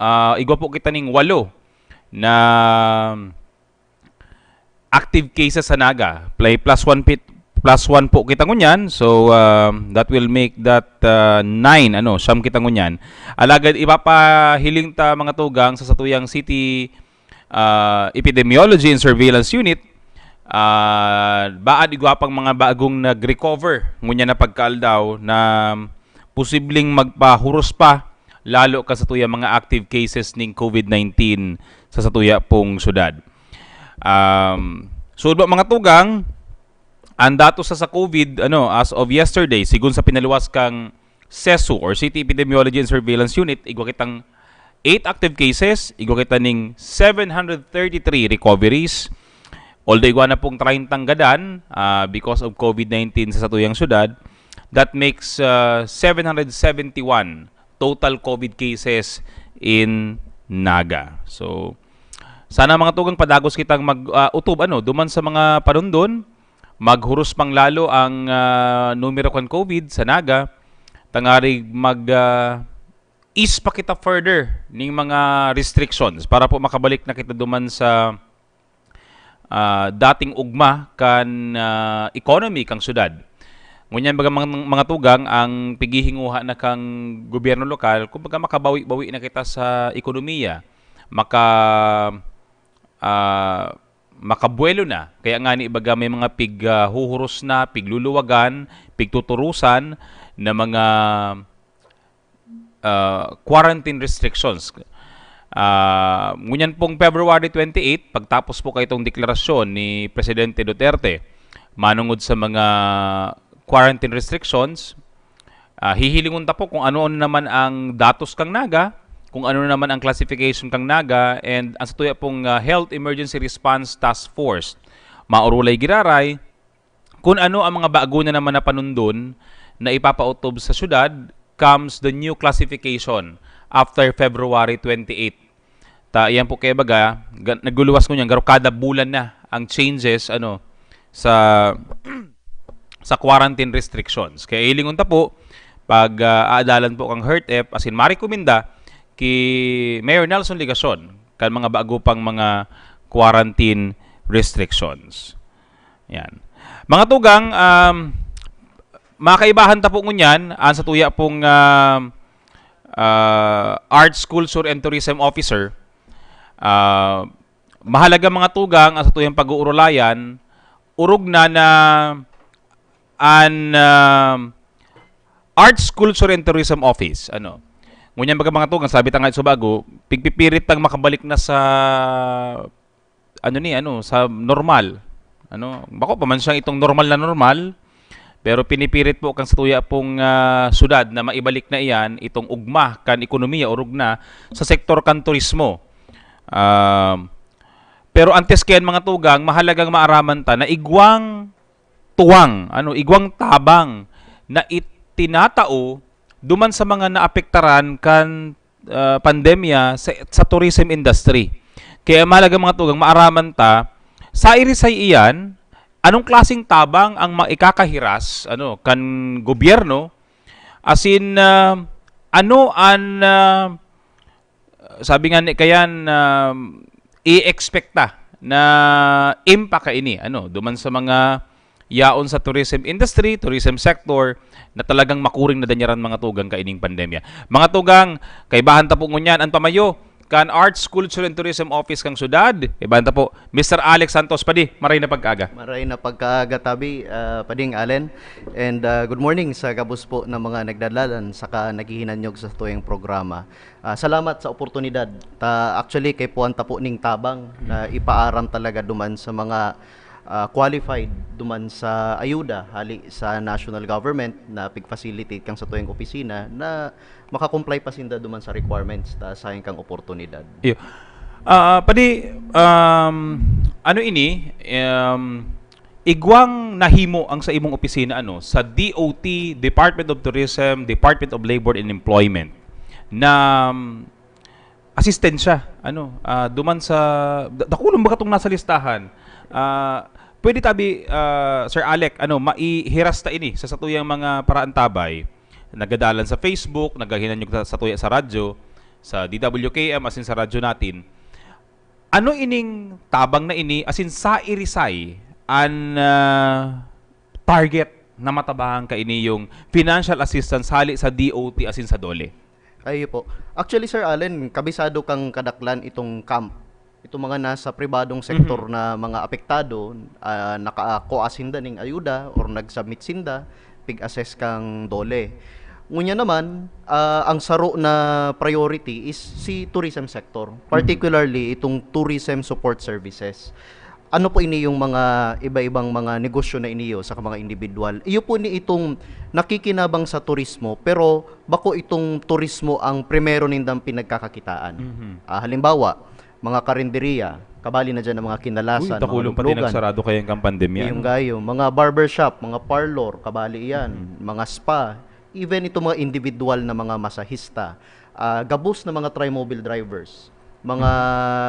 ah, igwa po kita ning walo na active cases sa Naga. Play plus one pit-, plus one po kita ngunyan. So, ah, that will make that, ah, nine, ano, siyam kita ngunyan. Alagad ipapahiling ta, mga tugang, sa satuyang city, ah, Epidemiology and Surveillance Unit, ah, baad igwa pang mga bagong nag-recover ngunyan na pagkaaldaw na posibleng magpahuros pa lalo ka sa tuya mga active cases ning COVID nineteen sa satuya pong syudad. Um, so, mga tugang, ang datos sa, sa COVID, ano, as of yesterday, sigon sa pinaluwas kang CESU or City Epidemiology and Surveillance Unit, igwa kitang eight active cases, igwa kita ning seven hundred thirty-three recoveries. Although igwa na pong treyntang gadan, ah, because of COVID nineteen sa satuyang syudad, that makes, ah, seven hundred seventy-one total COVID cases in Naga. So, Sana, mga tugang, padagos kitang mag, ah, utob, ano, duman sa mga panundon, maghuros pang lalo ang, ah, numero kan COVID sa Naga, tangarig mag, ah, ease pa kita further ning mga restrictions para po makabalik na kita duman sa, ah, dating ugma kan, ah, economy kan syudad. Ngunyan, baga, mga, mga tugang, ang pighihinguha na kan gobyerno lokal, kumbaga, makabawi-bawi na kita sa ekonomiya, maka, ah, makabuwelo na. Kaya ngani, baga, may mga pig, ah, huhuros na, pigluluwagan, pigtuturusan na mga, ah, quarantine restrictions. Ah, ngunyan pong February twenty-eight, pagtapos po kaitong deklarasyon ni Presidente Duterte manungod sa mga quarantine restrictions, ah, hihilingon ta po kung ano naman ang datos kang Naga, kung ano naman ang classification kang Naga, and ang satuya pong, ah, Health Emergency Response Task Force, maurulay giraray, kung ano ang mga bago na naman na panundon na ipapaotob sa syudad comes the new classification after February twenty-eight. Ta, iyan po kaya, baga, ga-, nagluluwas ngunyan, garo kada bulan na ang changes, ano, sa, sa quarantine restrictions. Kaya hilingon ta po, pag, ah, aadalan po kang HERTEP, asin marekomenda ki Mayor Nelson Legacion, kan mga bago pang mga quarantine restrictions. Yan. Mga tugang, um, makaibahan ta po ngunyan, ang satuya pong, um, ah, Arts, Culture and Tourism Officer, ah, mahalaga, mga tugang, ang satuyang pag-uurulayan, orog na na an, ah, Arts, Culture and Tourism Office, ano. Ngunyan, baga, mga tugang, sabi ta nga sa bago, pigpipirit tang makabalik na sa, ano ni, ano, sa normal. Ano, bako pa man siyang itong normal na normal, pero pinipirit po kan satuya pong, ah, syudad na maibalik na iyan, itong ugma kan ekonomiya, orog na, sa sektor kan turismo. Ah, pero antes kayan, mga tugang, mahalagang maaraman ta na igwang tuwang, ano, igwang tabang na itinatao duman sa mga naapektaran kan, ah, pandemya sa, sa tourism industry. Kaya mahalaga, mga tugang, maaraman ta, sa irisay iyan, anong klaseng tabang ang maikakahiras, ano, kan gobyerno, asin, ah, ano an, ah, sabi nga ni kayan, um, i-expect ta na impact kaini, ano, duman sa mga yaon sa tourism industry, tourism sector, na talagang makuring na danyaran, mga tugang, kaining pandemya. Mga tugang, kaibahan ta po ngunyan an pamayo kan Arts, Culture and Tourism Office kang syudad. Kaibahan ta po, Mister Alex Santos. Padi, maray na pagkaaga. Maray na pagkaaga, Tabi, ah, Pading Allen. And, ah, good morning sa gabos po na mga nagdadalan saka naghihinanyog sa tuyang programa. Ah, salamat sa oportunidad. Ta, actually, kaipuhan ta po ning tabang na ipaaram talaga duman sa mga, ah, qualified duman sa ayuda hali sa national government na pig-facilitate kang satuyang opisina na maka-comply pa sinda duman sa requirements ta sayang kang oportunidad. Iyo. Ah, padi, um, ano ini, um, igwang nahimo ang sa imong opisina, ano, sa D O T, Department of Tourism, Department of Labor and Employment, na, um, asistensya, ano, ah, duman sa, da-, dakulon ba katong nasa listahan? Ah, pwede tabi, ah, Sir Alec, ano, maihiras ta ini sa satuyang mga paraantabay, nagadalan sa Facebook, naghahinanyog sa, satuya sa radyo, sa D W K M, asin sa radyo natin. Ano ining tabang na ini, asin sa irisay an, ah, target na matabangan kaini yung financial assistance hali sa D O T asin sa DOLE? Ayo po. Actually, Sir Allen, kabisado kang kadaklan itong camp. Itong mga nasa pribadong sektor Mhm. na mga apektado, ah, nakakuha sinda ning ayuda or nag-submit sinda, pig-assess kang DOLE. Ngunyan naman, ah, ang saro na priority is si tourism sector, Mhm. particularly itong tourism support services. Ano po ini yung mga iba-ibang mga negosyo na iniyo sa mga individual? Iyo po ni itong nakikinabang sa turismo, pero bako itong turismo ang primero nindang pinagkakakitaan. Mhm. Ah, halimbawa, mga karinderiya, kabali na dyan ang mga kinalasan, Uy, mga takulong pati luglugan. Nagsarado kaya ang pandemya, Yung no? Gayo, mga barbershop, mga parlor, kabali yan, Mhm. mga spa, even itong mga individual na mga masahista, ah, gabos na mga trimobile drivers. Mga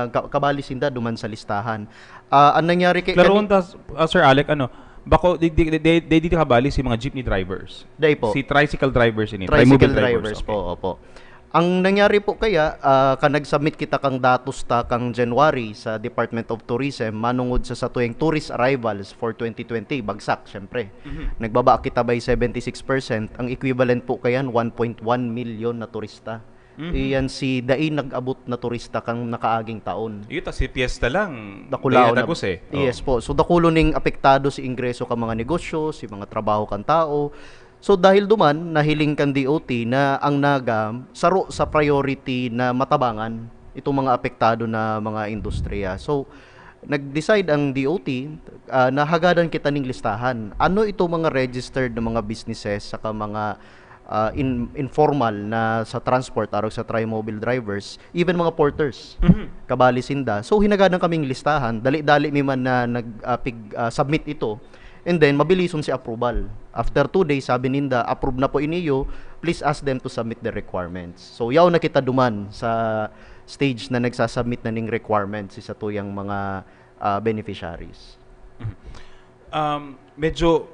ka-, kabali sinda duman sa listahan. Ah, ang nangyari kay, Pero kani- unta, ah, Sir Alec, ano, bako, di, di, di, di, di, di kabali si mga jeepney drivers. Dai po. Si tricycle drivers ini. Tricycle Trimobil drivers okay. po, opo. Ang nangyari po kaya, ah, kan nag-submit kita kang datos ta kang January sa Department of Tourism, manungod sa satuyang tourist arrivals for twenty twenty, bagsak, syempre. Mhm. Nagbaba kita by seventy-six percent, ang equivalent po kayan, one point one million na turista. Mhm. Iyan si dai nag-abot na turista kang nakaaging taon. Iyo ta, si piyesta lang, Dakulaon dai na, natagos eh. Oh. Yes po. So, dakulo ning apektado si ingreso kan mga negosyo, si mga trabaho kan tao. So, dahil duman, nahiling kan D O T na ang Naga saro sa priority na matabangan itong mga apektado na mga industriya. So, nag-decide ang D O T, ah, na hagadan kita ning listahan. Ano itong mga registered na mga businesses saka mga, ah, in-, informal na sa transport, arog sa trimobile drivers, even mga porters, Mhm. kabali sinda. So, hinagadan kaming listahan. Dali-dali mi man na nag, ah, pig-, ah, submit ito. And then, mabilison si approval. After two days, sabi ninda, "Approve na po iniyo. Please ask them to submit the requirements." So, yaon na kita duman sa stage na nagsasubmit na ning requirements sa tuyang mga, ah, beneficiaries. Mhm. Um, medyo,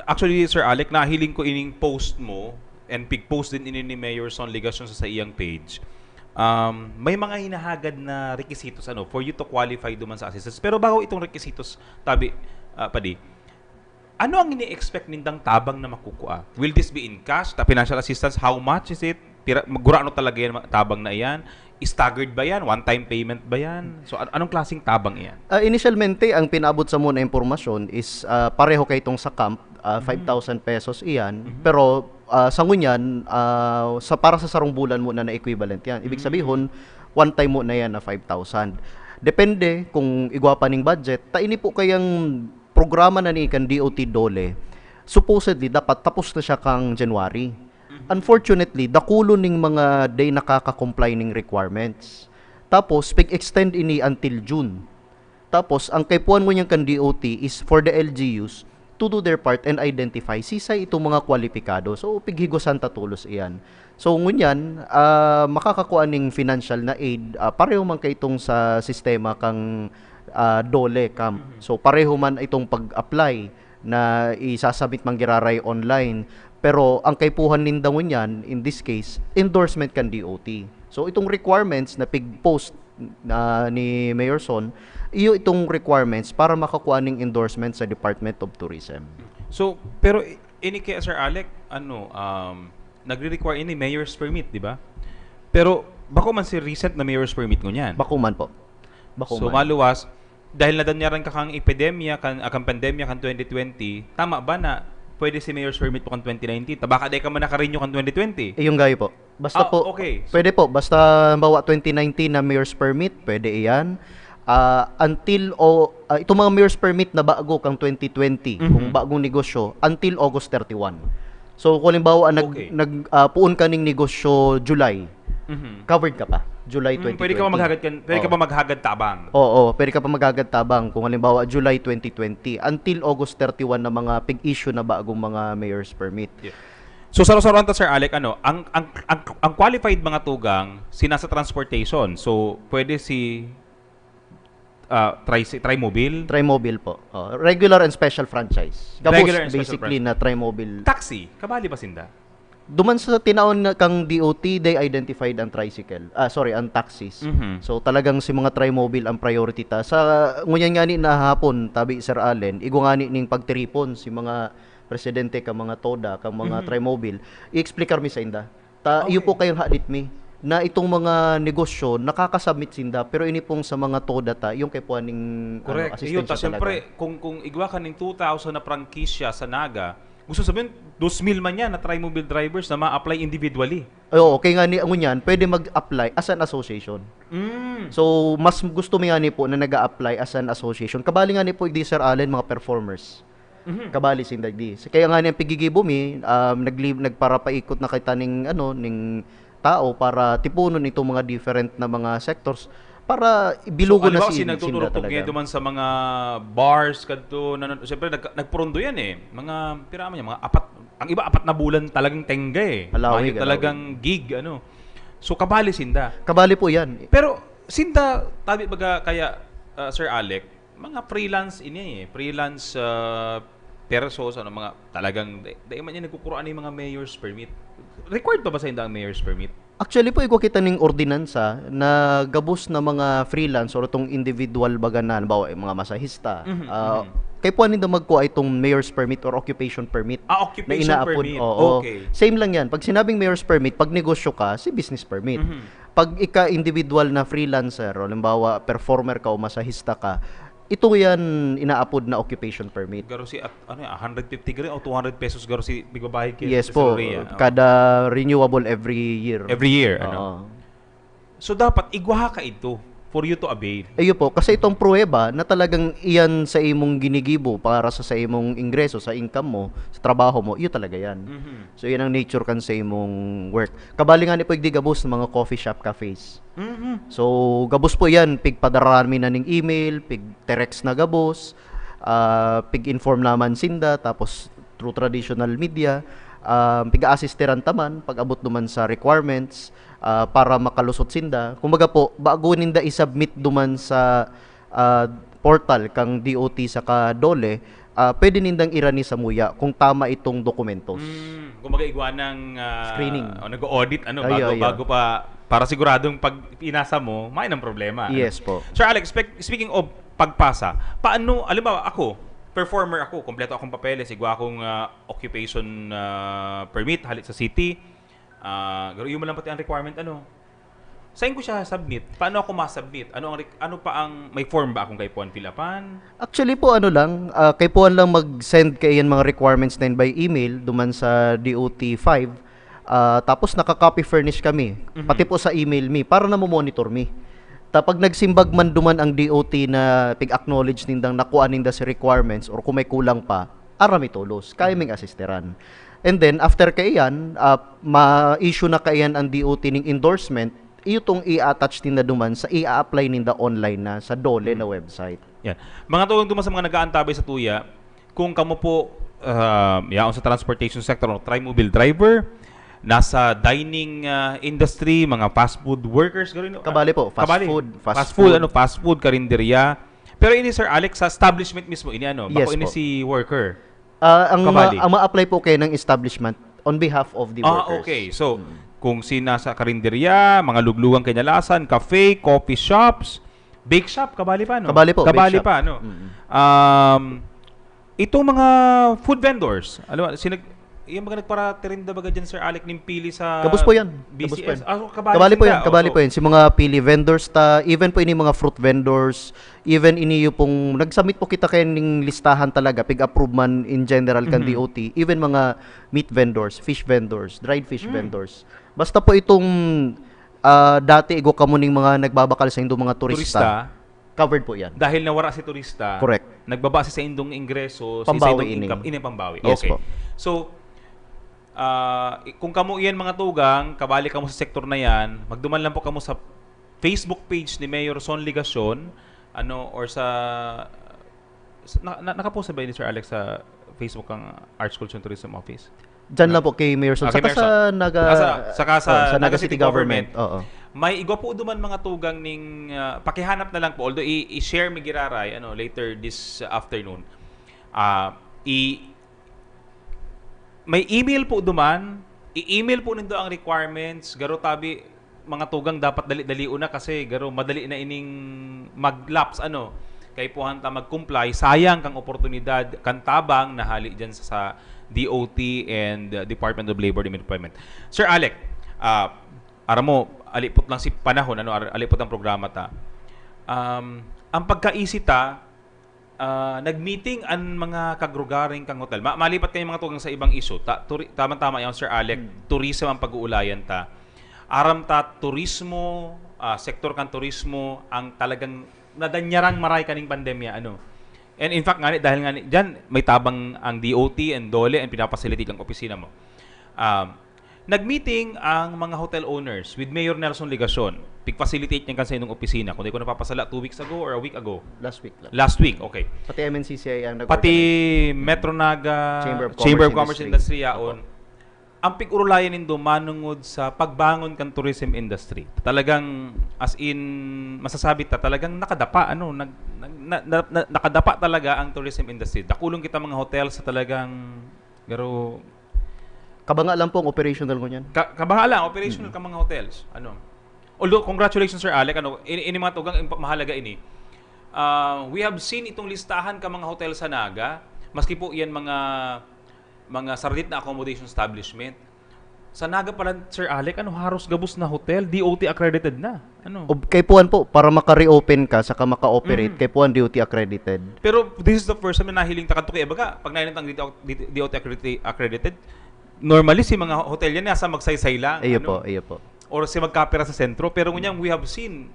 actually, Sir Alec, nahiling ko ining post mo, and pig-post din ini ni Mayor Son Legacion sa, sa iyang page. Um, may mga hinahagad na requisitos, ano, for you to qualify duman sa assistance. Pero bago itong requisitos, tabi, ah, padi, ano ang ini-expect nindang tabang na makukua? Will this be in cash? Ta financial assistance, how much is it? Pira, gurano talaga yan, tabang na iyan? Staggered ba yan? One-time payment ba yan? So, an- anong klaseng tabang iyan? Ah, initialmente, ang pinaabot sa muna impormasyon is, ah, pareho kay itong sa camp, ah, Mhm. five thousand pesos iyan. Mhm. Pero, ah, sa ngunyan, ah, sa, para sa sarong bulan muna na equivalent yan. Ibig Mm. sabihin, one time muna yan na five thousand. Depende kung igwa pa ning budget. Ta ini po kayang programa na ni kan D O T DOLE, supposedly, dapat tapos na siya kang January. Mhm. Unfortunately, dakulo ning mga day nakaka-comply ning requirements. Tapos, pig-extend ini until June. Tapos, ang kaipuhan ngunyan kan D O T is for the L G Us to do their part and identify sisay itong mga kwalipikado. So, pighigusan ta tolos iyan. So, ngunyan, ah, makakakua ning financial na aid, ah, pareho man kay itong sa sistema kang, ah, DOLE camp. Mhm. So, pareho man itong pag-apply na isasabit man giraray online. Pero ang kaipuhan ninda ngunyan, in this case, endorsement kan D O T. So, itong requirements na pig-post na ni Mayor Son, iyo itong requirements para makakua ning endorsement sa Department of Tourism. So, pero i- ini kay Sir Alec, ano, um, nagre-require ini mayor's permit, di ba? Pero bako man si recent na mayor's permit ngunyan. Bako man po. Bako So, man. Maluwas, dahil nadanyaran ka kang epidemya, kan, ah, kang pandemya, kan twenty twenty, tama ba na pwede si mayor's permit mo kan twenty nineteen? Ta baka di ka man nakarenew kan twenty twenty. Iyong gayo po. Basta Ah, po, okay. So- pwede po. Basta, halimbawa, twenty nineteen na mayor's permit, pwede iyan. Ah, until o, ah, itong mga mayor's permit na bago kang twenty twenty, Mhm. kung bagong negosyo, until August thirty-one. So, kung halimbawa, nag, Okay. nag, ah, puon ka ning negosyo July, Mhm. covered ka pa. July Mm, twenty twenty. Pwede ka pa maghagad kan, pwede ka Oo. pa maghagad tabang. Oo, pwede ka pa maghagad tabang kung halimbawa July twenty twenty until August thirty-one na mga pig-issue na bagong mga mayor's permit. Yeah. So, saro-saroan ta, Sir Alec, ano, ang, ang, ang, ang qualified mga tugang, sinasa transportation. So, pwede si, ah, tri-, trimobile? Trimobile po. Oh, regular and special franchise. Gabos, Regular and special basically, franchise. Na trimobile. Taxi, kabali ba sinda? Duman sa tinaon na kang D O T, they identified ang tricycle. Ah, sorry, ang taxis. Mhm. So, talagang si mga trimobile ang priority ta. Sa ngunyan nga ni nahapon, tabi Sir Allen, igo nga ni ning pagtiripon si mga presidente ka mga TODA, ka mga Mhm. trimobile. I-explicar mi sa inda. Ta, Okay. Iyo po kayong hadit mi na itong mga negosyo, nakakasubmit sinda, pero ini pong sa mga TODA ta, yung kay puwan ning, ano, Correct. Iyo, asistensya ta, talaga. Siyempre, kung, kung igwa ka ning two thousand na prangkisya sa Naga, gusto sabihin, dos mil man yan na trimobile drivers na ma-apply individually. Oo, kaya nga ni, ngunyan, pwede mag-apply as an association. Mm. So, mas gusto mi nga ni po na nag-a-apply as an association. Kabali nga ni po, di Sir Allen, mga performers. Mhm. Kabali sinda di. So, kaya nga ni ang pigigibo mi, um, nagli-, nagparapaikot na kita ning, ano, ning tao para tipunon itong mga different na mga sectors para ibilugon So, na halimbawa, si, si sinda nagtuturog-tog talaga. Ngayon duman sa mga bars, kadto, na, na, siyempre, nag, nagpurundo yan eh. Mga, pira man yan, mga apat, ang iba apat na bulan talagang tengga eh. Halawig, Mga talagang gig, ano. So, kabali sinda. Kabali po yan. Pero, Sinda, tabi baga kaya, ah, Sir Alec, mga freelance ini eh, freelance, ah, persons, ano, mga talagang, di, di man yan nagkukuroan yung mga mayor's permit. Required pa ba sa inda ang mayor's permit? Actually po, igwa kita ning ordinansa na gabos na mga freelance or itong individual baga na, halimbawa, yung mga masahista. Mhm, Ah, mhm. Kay puwan ninda magkuha itong mayor's permit or occupation permit Ah, na occupation inaapod. permit. Oo. Okay. Same lang yan. Pag sinabing mayor's permit, pag negosyo ka, si business permit. Mhm. Pag ika-individual na freelancer, o halimbawa, performer ka o masahista ka, ito yan inaapod na occupation permit. Garo si, at, ano yan, one hundred fifty gari o two hundred pesos garo si bigbabayad kayo Yes sa po, Seloria. Kada renewable every year. Every year, ano? Oo. So, dapat igwaha ka ito for you to avail. Ayun po, kasi itong pruweba na talagang iyan sa imong ginigibo para sa, sa imong ingreso, sa income mo, sa trabaho mo, iyo talaga yan. Mhm. So, yan ang nature kan sa imong work. Kabali nga ni po, igdi gabos ng mga coffee shop, cafes. Mhm. So, gabos po yan. Pigpadarami na ning email, pig-text na gabos, ah, pig-inform naman sinda, tapos through traditional media, ah, pig-aasisteran taman pag-abot duman sa requirements, ah, para makalusot sinda. Kumbaga po, bago ninda i-submit duman sa, ah, portal kang D O T saka DOLE, ah, pwede nindang irani sa muya kung tama itong dokumentos. Mm, kumbaga igwa ng ah, Screening. O nag-audit ano Ay, bago ay, bago pa para siguradong pag pinasa mo, may nang problema. Ano? Yes po. Sir Alex, spec- speaking of pagpasa, paano, alam ba ako, performer ako, kompleto akong papeles, igwa akong ah, occupation ah, permit hali sa city. Ah, garo, yun mo lang pati ang requirement, ano? Saan ko siya submit? Paano ako ma-submit? Ano ang rec- ano pa ang may form ba akong kaipuhan fill upan? Actually po, ano lang, ah, kaipuhan lang mag-send kaiyan mga requirements na yun by email duman sa D O T five. Ah, tapos nakaka-copy furnish kami, Mhm. pati po sa email mi, para na monitor mi. Ta pag nagsimbag man duman ang D O T na pig-acknowledge nindang nakuha ninda si requirements or kung may kulang pa, aram mi tolos, kaya ming asisteran. And then, after kaiyan, ah, ma-issue na kaiyan ang D O T ning endorsement, iyo tong i-attach ninda duman sa i-apply ninda online na sa DOLE na website. Yan. Mga tugang duman sa mga nag-aantabay sa tuya, kung kamo po ah, yaon sa transportation sector, no, trimobile driver, nasa dining ah, industry, mga fast food workers, garo, no? Kabali po, fast Kabali. food, fast Fast food, food. ano, fast food, karinderya. Pero ini, Sir Alex, sa establishment mismo, ini ano, bako Yes ini po. si worker. Ah, ang ma- Kabali. ang ma-apply po kayo ng establishment on behalf of the Ah, workers. okay. So, kung si nasa karinderya, mga luglugang kinalasan, cafe, coffee shops, bake shop, kabali pa, no? Kabali po, Kabali bake shop. pa, no? Mm. Um, itong mga food vendors, ano, sinag yung mga nagparatirinda baga dyan, Sir Alec, ning pili sa Gabos po yan. B C S. Gabos po yan. Ah, so, kabali, Kabali po sila. yan. Kabali Oh, po yan. Si mga pili vendors ta, even po ini mga fruit vendors, even ini yung pong, nag-submit po kita kayo ning listahan talaga, pig-approve man in general kan Mhm. D O T, even mga meat vendors, fish vendors, dried fish Mm. vendors. Basta po itong ah, dati igwa kamo ning mga nagbabakal sa indong mga turista, Turista, covered po yan. dahil nawara si turista, Correct. nagbaba si sa indong ingreso, si sa Pambawi indong ini. income, ini ang pambawi. Yes Okay. po. So, ah, i- kung kamo iyan mga tugang, kabali kamo sa sektor na yan, magduman lang po kamo sa Facebook page ni Mayor Son Legacion, ano, or sa, sa na, na, nakapost na ba ini, Sir Alex, sa Facebook ang Arts, Culture and Tourism Office? Diyan lang po kay Mayor Son. Ah, kay Saka Mayor sa Son. Naga, Ah, sa, saka sa, oh, sa Naga City Government. Oo. May igwa po duman mga tugang ning ah, pakihanap na lang po, although i- i-share mi giraray ano later this uh, afternoon. Ah, i may email po duman, i-email po nindo ang requirements, garo tabi mga tugang dapat dali-dali una kasi garo madali na ining mag-lapse ano kay puhan ta mag-comply, sayang kang oportunidad kan tabang na hali diyan sa, sa D O T and uh, Department of Labor and Employment. Sir Alec, ah, aram mo, alipot lang si panahon, ano, ar- alipot ang programa ta. Um, ang pagkaisi ta, ah, nag-meeting ang mga kagrugaring kang hotel. Ma- malipat kayo mga tugang sa ibang issue. Ta- turi- tama-tama yan, Sir Alec. Hmm. Tourism ang pag-uulayan ta. Aram ta, turismo, ah, sektor kan turismo, ang talagang nadanyarang maray kaning pandemya. Ano? And in fact, ngani, dahil ngani, dyan, may tabang ang D O T and DOLE and pinapacilitate ang opisina mo. Um, nag-meeting ang mga hotel owners with Mayor Nelson Legacion. Pig-facilitate niya kan sa inyong opisina. Kung di ko napapasala, two weeks ago or a week ago? Last week lang. Last week, okay. Pati M N C C I ang nag- Pati Metro Naga Chamber of Chamber of Commerce Commerce Industry. Industry yaon. Ang pig-urulayan nindo manungod sa pagbangon kan tourism industry. Talagang, as in, masasabi ta, talagang nakadapa, ano, nag-, nag-, na-, na-, na-, nakadapa talaga ang tourism industry. Dakulon kita mga hotel sa talagang, pero Kabanga lang po ang operational ngunyan. Ka-, kabanga lang, operational Mm. ka mga hotels. Ano? Although, congratulations, Sir Alec, ano, ini, ini mga tugang, impa-, mahalaga ini. Ah, we have seen itong listahan ka mga hotel sa Naga, maski po iyan mga, mga sardit na accommodation establishment. Sa Naga pala, Sir Alec, ano, haros gabos na hotel, D O T accredited na. Ano? Ob-, kaipuhan po, para maka-reopen ka, saka maka-operate, Mhm. kaipuhan D O T accredited. Pero this is the first time na nahiling ta kadto kaya baga, pag nahiling tang D O T, D O T accredi-, accredited, normally si mga hotel yan nasa Magsaysay lang, Iyo ano? po, iyo po. Or si Magkapera sa sentro. Pero ngunyan, we have seen,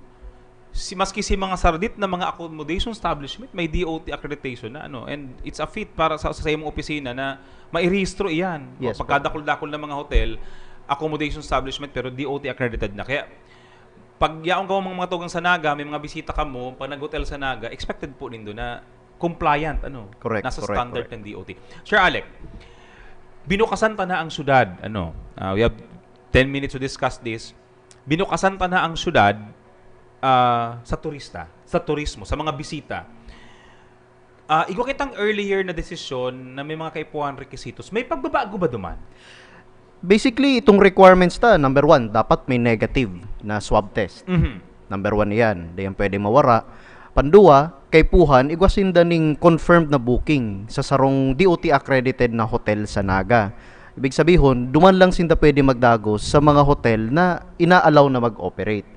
si, maski si mga sardit na mga accommodation establishment, may D O T accreditation na, ano. And it's a feat para sa, sa imong opisina na mairehistro iyan. O Yes po. pagkadakul-dakul na mga hotel, accommodation establishment, pero D O T accredited na. Kaya, pag yaon kamo mga, mga tugang sa Naga, may mga bisita kamo, pag nag-hotel sa Naga, expected po nindo na compliant, ano, Correct, nasa correct, standard correct. ng D O T. Sir Alec, binukasan ta na ang syudad, ano, ah, we have ten minutes to discuss this. Binukasan ta na ang syudad, ah, sa turista, sa turismo, sa mga bisita. Ah, igwa kitang earlier na desisyon na may mga kaipuhan requisitos. May pagbabago ba duman? Basically, itong requirements ta, number one, dapat may negative na swab test. Mhm. Number one yan. Di yan pwede mawara. Pandua, kaipuhan, igwa sinda ning confirmed na booking sa sarong D O T accredited na hotel sa Naga. Ibig sabihon, duman lang sinda pwede magdagos sa mga hotel na inaalaw na mag-operate.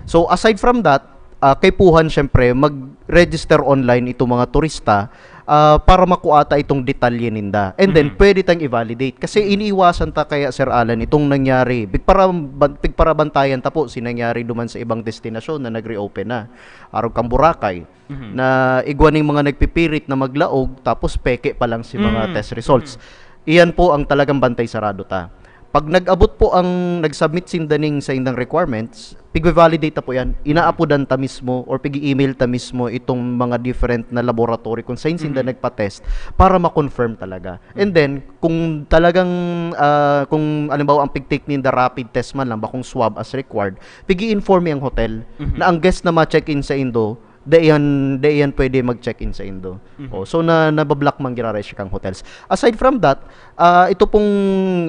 So, aside from that, ah, kaipuhan, syempre, mag-register online itong mga turista, ah, para makuha ta itong detalye ninda. And then, Mhm. pwede tang i-validate. Kasi Mhm. iniiwasan ta kaya, Sir Alan, itong nangyari. Pigparaban-, pigparabantayan ta po si nangyari duman sa ibang destinasyon na nag-reopen na. Arog kang Boracay, Mhm. na igwa ning mga nagpipirit na maglaog, tapos peke pa lang si mga Mm. test results. Mhm. Iyan po ang talagang bantay sarado ta. Pag nag-abot po ang nag-submit sinda ning sa indang requirements, pigbe-validate ta po yan. Inaapodan ta mismo or pig-i-email ta mismo itong mga different na laboratory kung saan sinda Mhm. nagpa-test para ma-confirm talaga. And Mhm. then, kung talagang, ah, kung halimbawa ang pig-take ninda rapid test man lang, bakong swab as required, pig-i-inform ang hotel Mhm. na ang guest na ma-check-in sa indo, dai yan, dai yan pwede mag-check-in sa indo. Mhm. Oh, so na, nabablock man giraray siya kang hotels. Aside from that, ah, ito pong,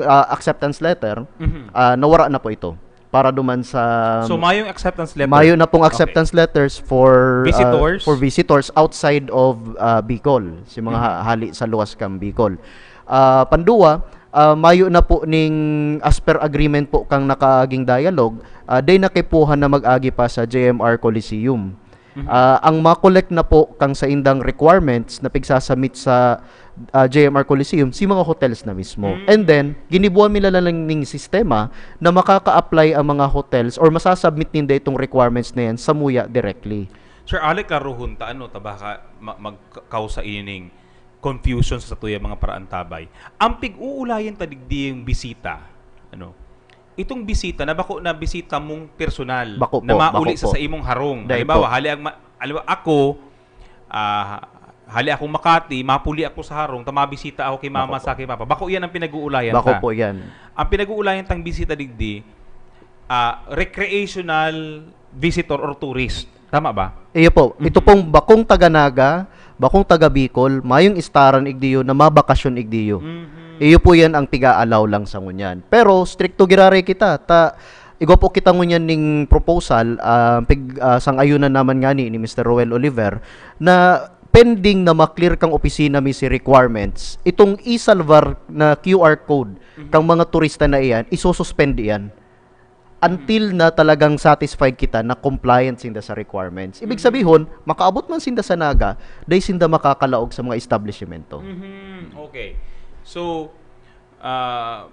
ah, acceptance letter, Mhm. ah, nawara na po ito para duman sa So, mayong acceptance letter? Mayo na pong Okay. acceptance letters for, ah, Visitors? for visitors outside of, ah, Bicol, si mga Mhm. ha-, hali sa luwas kang Bicol. Ah, pandua, ah, mayo na po ning as per agreement po kang nakaaging dialogue, ah, dai na kaipuhan na mag-agi pa sa J M R Coliseum. Mhm. Ah, ang ma-collect na po kang saindang requirements na pigsasubmit sa, ah, J M R Coliseum, si mga hotels na mismo. Mm. And then, ginibuan mi na lang ning sistema na makaka-apply ang mga hotels or masasubmit ninda itong requirements na yan sa MUYA directly. Sir Alec, klarohon ta, ano, ta baka ma-, magkausa ining confusion sa satuyang mga paraantabay. Ang pig-uulayan ta digdi yung bisita, ano, itong bisita na bako na bisita mong personal, Bako na po, mauli bako sa, po. sa imong harong. Dai Halimbawa, po. hali ang ma-, halimbawa, ako, ah, hali akong Makati, mapuli ako sa harong, ta mabisita ako kay mama Bako po. sa kay papa. Bako yan ang pinag-uulayan Bako ta. po yan. Ang pinag-uulayan tang bisita digdi, ah, recreational visitor or tourist. Tama ba? Iyo po. Ito Mhm. pong bakong taga Naga, bakong taga Bicol, mayong istaran igdiyo na mabakasyon igdiyo. Mhm. Iyo po yan ang piga-allow lang sa ngunyan. Pero strikto giraray kita. Ta, igwa po kita ngunyan ning proposal, ah, pig-, ah, sang-ayunan naman ngani ni Mister Roel Oliver, na pending na ma-clear kang opisina mi si requirements, itong e-salvar na Q R code Mhm. kang mga turista na iyan, isususpend iyan. Until na talagang satisfied kita na compliant sinda sa requirements. Ibig Mhm. sabihon, makaabot man sinda sa Naga, dai sinda makakalaog sa mga establishmento. Mhm. Okay. So, ah,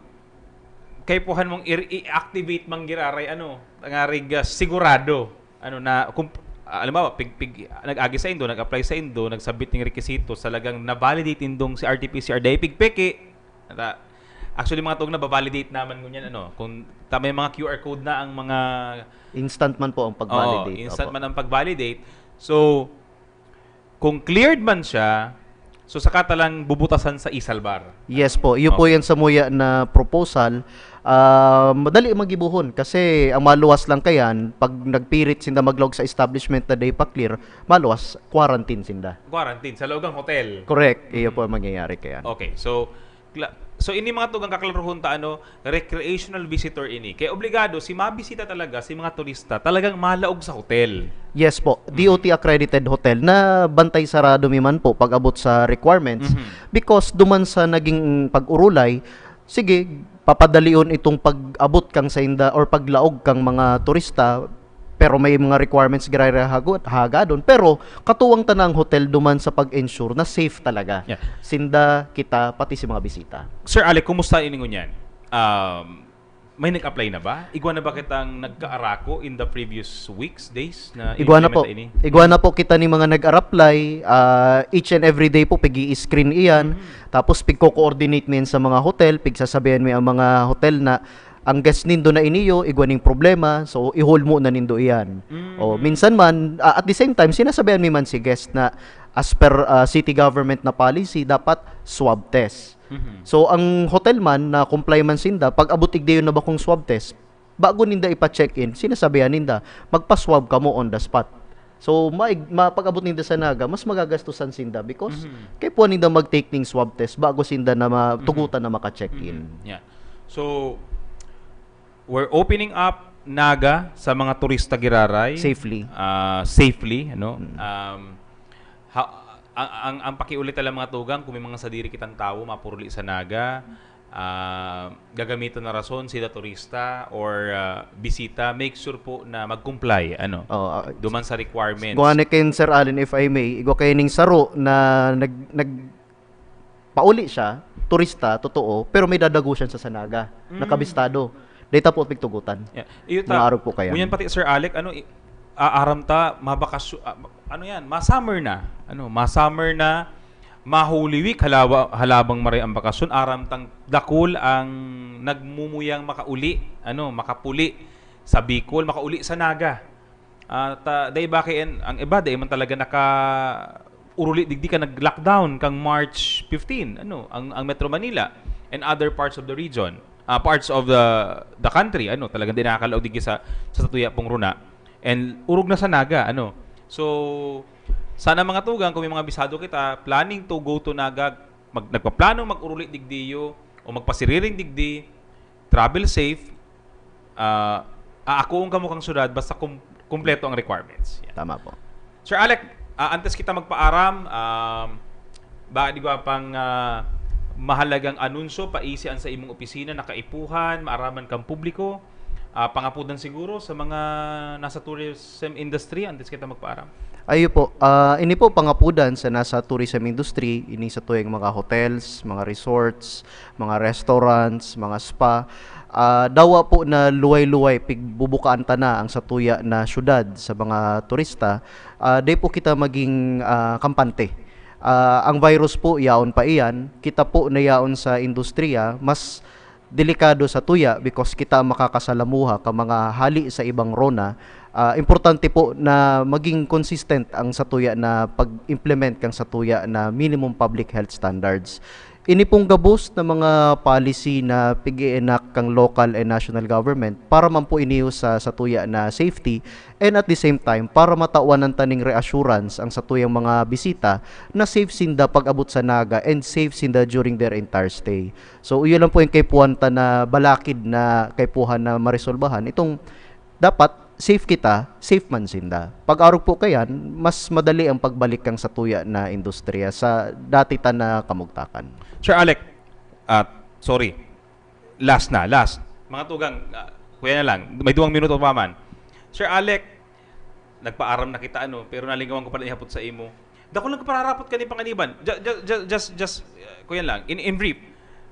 kaipuhan mong i-, i-activate man giraray, ano, ngarig, ah, sigurado, ano, na, kung, ah, halimbawa, pig-, pig-, nag-agi sa indo, nag-apply sa indo, nagsabit ng rekisito, talagang na-validate indong si R T P C R, dai pigpeke, Ata, actually, mga tugna, ba-validate naman ngunyan, ano, kung ta-, may mga Q R code na ang mga Instant man po ang pag-validate. Oo, instant Opo. man ang pag-validate. So, kung cleared man siya, So, saka ta lang bubutasan sa Isalbar? Yes po, iyo po Okay. Yan samuya na proposal. Ah, madali magibohon kasi ang maluwas lang kayan, pag nagpirit sinda maglaog sa establishment na day pa clear, maluwas, quarantine sinda. Quarantine, sa loob ng hotel. Correct, iyo po ang mangyayari kayan. Okay, so, kla- so ini mga tugang kaklaruhon ta, ano, recreational visitor ini. Kaya obligado, si mabisita talaga, si mga turista, talagang malaog sa hotel. Yes po, D O T accredited hotel na bantay sarado mi man po pag abot sa requirements Mhm. because duman sa naging pag-urulay, sige, papadalion itong pag-abot kang sainda or paglaog kang mga turista, pero may mga requirements giraray hago- hagadon, pero katuwang ta na ang hotel duman sa pag-ensure na safe talaga. Yeah. Sinda, kita, pati si mga bisita. Sir Alec, kumusta ini ngunyan? Um, may nag-apply na ba? Igwa na ba kitang nagkaarako in the previous weeks, days na Igwa na po. ini-implement ini? Igwa na po kita ni mga nag-araplay. Ah, each and every day po, pigi-screen iyan. Mhm. Tapos, pigko-coordinate mi yan sa mga hotel. Pigsasabihan mi ang mga hotel na ang guest nindo na iniyo, igwa ning problema. So, i-hold mo na nindo iyan. Mm. O, minsan man, ah, at the same time, sinasabihan mi man si guest na as per ah, city government na policy, dapat swab test. Mhm. So, ang hotel man na comply man sinda, pag abot igdi yun na bakong swab test, bago ninda ipa-check-in, sinasabihan ninda, "Magpa-swab kamo on the spot." So, maig- mapag-abot ninda sa Naga, mas magagastusan sinda because Mhm. kaipuhan ninda mag-take ning swab test bago sinda na matugutan na maka-check-in. Mhm. Yeah. So, we're opening up Naga sa mga turista giraray. Safely. Ah, safely, ano? Mm. Um, ha- ang, ang, ang pakiulit lang mga tugang, kung may mga sadiri kitang tawo, mapuruli sa Naga, ah, gagamiton na rason, sila turista or ah, bisita, make sure po na mag-comply, ano? Oh, ah, Duman sa requirements. Kung ano kin, Sir Allen, if I may, igwa kayo ning saro na nag, nag pauli siya, turista, totoo, pero may dadago siya sa Sanaga, Mm. nakabistado. Data po pigtugutan. Yeah. Iyo Mga ta, arog po kaya. Ngunyan pati Sir Alec, ano, i- aaram ta, mabakasyon, ah, ano yan, ma-summer na. Ano, ma-summer na, ma-Holy Week, halawa, halabang maray ang bakasyon, aram tang dakul ang nagmumuyang makauli, ano, makapuli sa Bicol, makauli sa Naga. Ah, ta, dai ba kay en-, ang iba, dai man talaga naka-uruli digdi ka nag-lockdown kang March fifteen, ano, ang, ang Metro Manila and other parts of the region, ah, parts of the, the country, ano, talagang di nakakalaog digdi sa, sa satuya pong runa. And urog na sa Naga, ano. So, sana mga tugang, kung may mga bisado kita, planning to go to Naga, mag, nagpaplano mag-uruli digdiyo o magpasiriring digdi, travel safe, ah, aakoon kamo kang syudad basta kum-, kumpleto ang requirements. Yan. Tama po. Sir Alec, ah, antes kita magpaaram, um, baka di ba pang ah, mahalagang anunsyo, paisi an sa imong opisina, na kaipuhan, maaraman kang publiko, ah, pangapudan siguro sa mga nasa tourism industry, antes kita magpaaram. Ayo po, ah, ini po pangapudan sa nasa tourism industry, ini sa tuyang mga hotels, mga resorts, mga restaurants, mga spa. Ah, dawa po na luway-luway pigbubukaan ta na ang satuya na syudad sa mga turista. Ah, di po kita maging ah, kampante. Ah, ang virus po, yaon pa iyan. Kita po na yaon sa industriya, mas delikado sa tuya because kita ang makakasalamuha ka mga hali sa ibang rona. Ah, importante po na maging consistent ang satuya na pag-implement kang satuya na minimum public health standards. Ini pong gabos na mga policy na pig-i-enact kang local and national government para man po iniyo sa satuya na safety and at the same time para matawan ng taning reassurance ang satuyang mga bisita na safe sinda pag-abot sa Naga and safe sinda during their entire stay. So, iyon lang po yung kaipuhan ta na balakid na kaipuhan na maresolbahan. Itong dapat safe kita, safe man sinda. Pag-arog po kayan, mas madali ang pagbalik kang satuya na industriya sa dati ta na kamugtakan. Sir Alec, ah, sorry. Last na, last. Mga tugang, ah, kuya na lang, may duwang minuto pa man. Sir Alec, nagpaaram na kita, ano, pero nalingawan ko pala ihapot sa imo. Dako lang pararapot kani panganiban. Ju- ju- ju- Just, just, uh, kuya lang, in, in brief,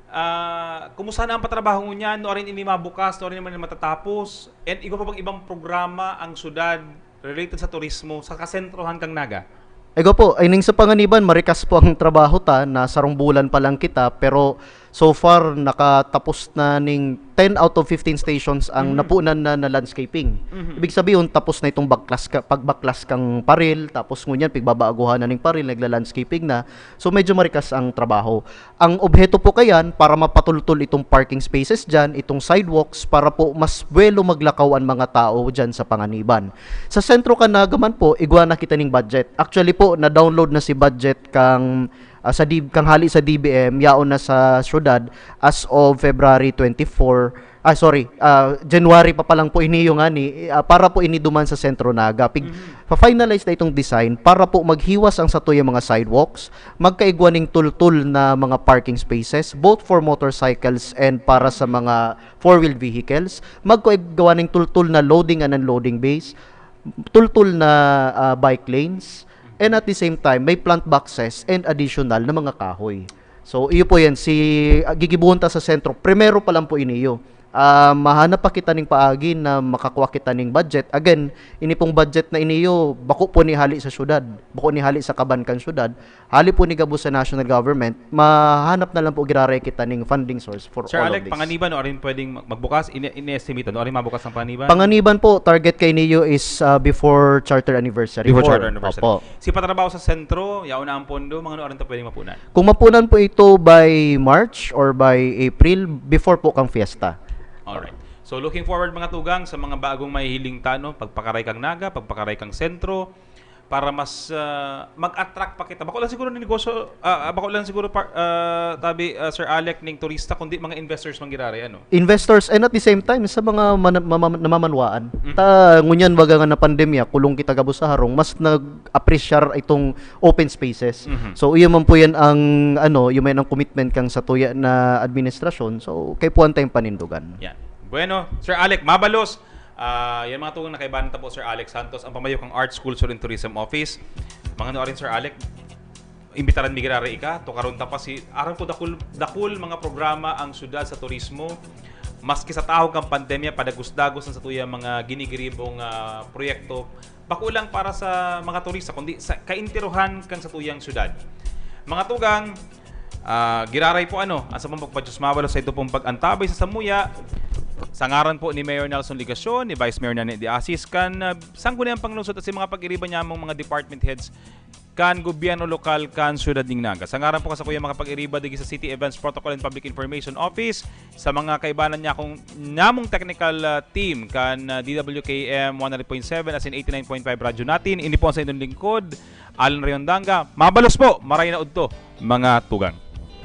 ah, kumusta na ang patrabaho ngunyan? No, arin ini mabukas, no, arin naman matatapos? And igwa pa bang ibang programa ang syudad related sa turismo sa kasentrohan kang Naga? Ego po, ay ning sa panganiban, marikas po ang trabaho ta, na sarong bulan pa lang kita, pero So far, nakatapos na ning ten out of fifteen stations ang Mhm. napunan na, na landscaping. Mhm. Ibig sabihin, tapos na itong baklas ka, pagbaklas kang paril, tapos ngunyan, pigbabaguhan na ning paril, nagla-landscaping na. So, medyo marikas ang trabaho. Ang obheto po kayan, para mapatultol itong parking spaces dyan, itong sidewalks, para po mas buwelo maglakaw ang mga tao dyan sa Panganiban. Sa sentro kan Naga man po, igwa na kita ning budget. Actually po, na-download na si budget kang, ah, sa D-, kang hali sa D B M, yaon na sa syudad as of February twenty-four. Ah, sorry, ah, January pa palang po ini yung ani, ah, para po ini duman sa Sentro Naga. Pig-, Mhm. pa-finalize na itong design para po maghiwas ang satuyang mga sidewalks, magkaigwa ning tultol na mga parking spaces, both for motorcycles and para sa mga four-wheeled vehicles, magkaigwa ning tultol na loading and unloading bays, tultol na, ah, bike lanes, and at the same time, may plant boxes and additional na mga kahoy. So, iyo po yan. Si, ah, gigibuhon ta sa sentro. Primero pa lang po iniyo. Ah, mahanap pa kita ning paagi na makakuha kita ning budget. Again, ini pong budget na iniyo, bako po ni hali sa syudad. Bako ni hali sa kaban kan syudad. Hali po ni gabos sa national government, mahanap na lang po giraray kita ning funding source for Sir all Alec, of this. Panganiban, no, arin pwedeng mag-, magbukas? Ini-, ini-estimate, no? Arin mabukas ang Panganiban? Panganiban po, target kay niyo is, ah, before charter anniversary. Before Four. Charter anniversary. Opo. Si patrabaho sa sentro, yaon na ang pondo, mga ano arin ta pwedeng mapunan? Kung mapunan po ito by March or by April, before po kang fiesta. Alright. So, looking forward, mga tugang, sa mga bagong mahihiling ta, no? Pagpakaray kang Naga, pagpakaray kang sentro, para mas, ah, mag-attract pa kita. Bako lang siguro ni negosyo, ah, ah, bako lang siguro par-, ah, tabi, ah, Sir Alec, ning turista, kundi mga investors man giraray, ano? Investors, and at the same time, sa mga mana-, mama-, namamanwaan. Mhm. Ta, ngunyan, baga nga na pandemya, kulong kita gabos sa harong, mas nag-appreciate itong open spaces. Mhm. So, iyo man po yan ang, ano, iyo man ang commitment kang satuya na administrasyon. So, kaipuhan tayong panindogan. Yan. Bueno, Sir Alec, mabalos. Ah, yan mga tugang na kaibahan ta po, Sir Alex Santos, ang pamayo kang Arts, Culture and Tourism Office. Mga ano rin, Sir Alec, imbitaran mi giraray ika, tukaron ta pa si, aram ko dakul, dakul mga programa ang syudad sa turismo. Maski sa tahog kan pandemya, padagos-dagos ang satuyang mga ginigiribong, ah, proyekto. Bako lang para sa mga turista, kundi sa kainterohan kan satuyang syudad. Mga tugang, ah, giraray po ano, ang sa pong pagpadyos mabalos sa ito pong pag-antabay sa samuya. Sa ngaran po ni Mayor Nelson Legacion, ni Vice Mayor Nani de Asis, kan, ah, Sangguniang Panglungsod at sa mga pag-iriba niyamong mga department heads, kan gobyerno lokal kan Siyudad nin Naga. Sa ngaran po kan sakuyang mga pag-iriba digdi sa City Events Protocol and Public Information Office, sa mga kaibanan niya akong namong technical, ah, team kan, ah, D W K M one hundred point seven as in eighty-nine point five Radyo Natin, ini po ang sa inyong lingkod, Alan Riondanga. Mabalos po, maray na udto, mga tugang.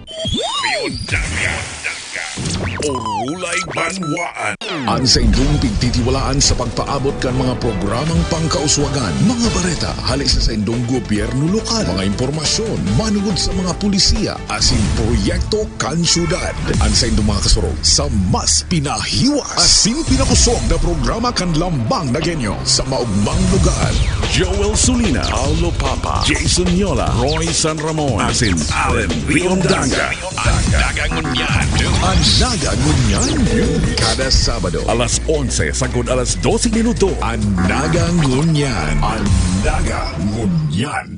Riondanga. Orulay Banwaan. An saindong pigtitiwalaan sa pagpaabot kan mga programang pangkauswagan, mga bareta hali sa saindong gobyerno lokal, mga impormasyon manungod sa mga pulisiya asin proyekto kan syudad. An saindong mga kasurog sa mas pinahiwas asin pinakusog na programa kan Lambang Nagueño sa maugmang lugar. Joel Sulina, Paulo Papa, Jason Yola, Roy San Ramon, asin Allen Riondanga. An Naga Ngunyan. An Naga Ngunyan. Kada Sabado, alas onse sagkod alas dose minuto. An Naga Ngunyan. An Naga Ngunyan.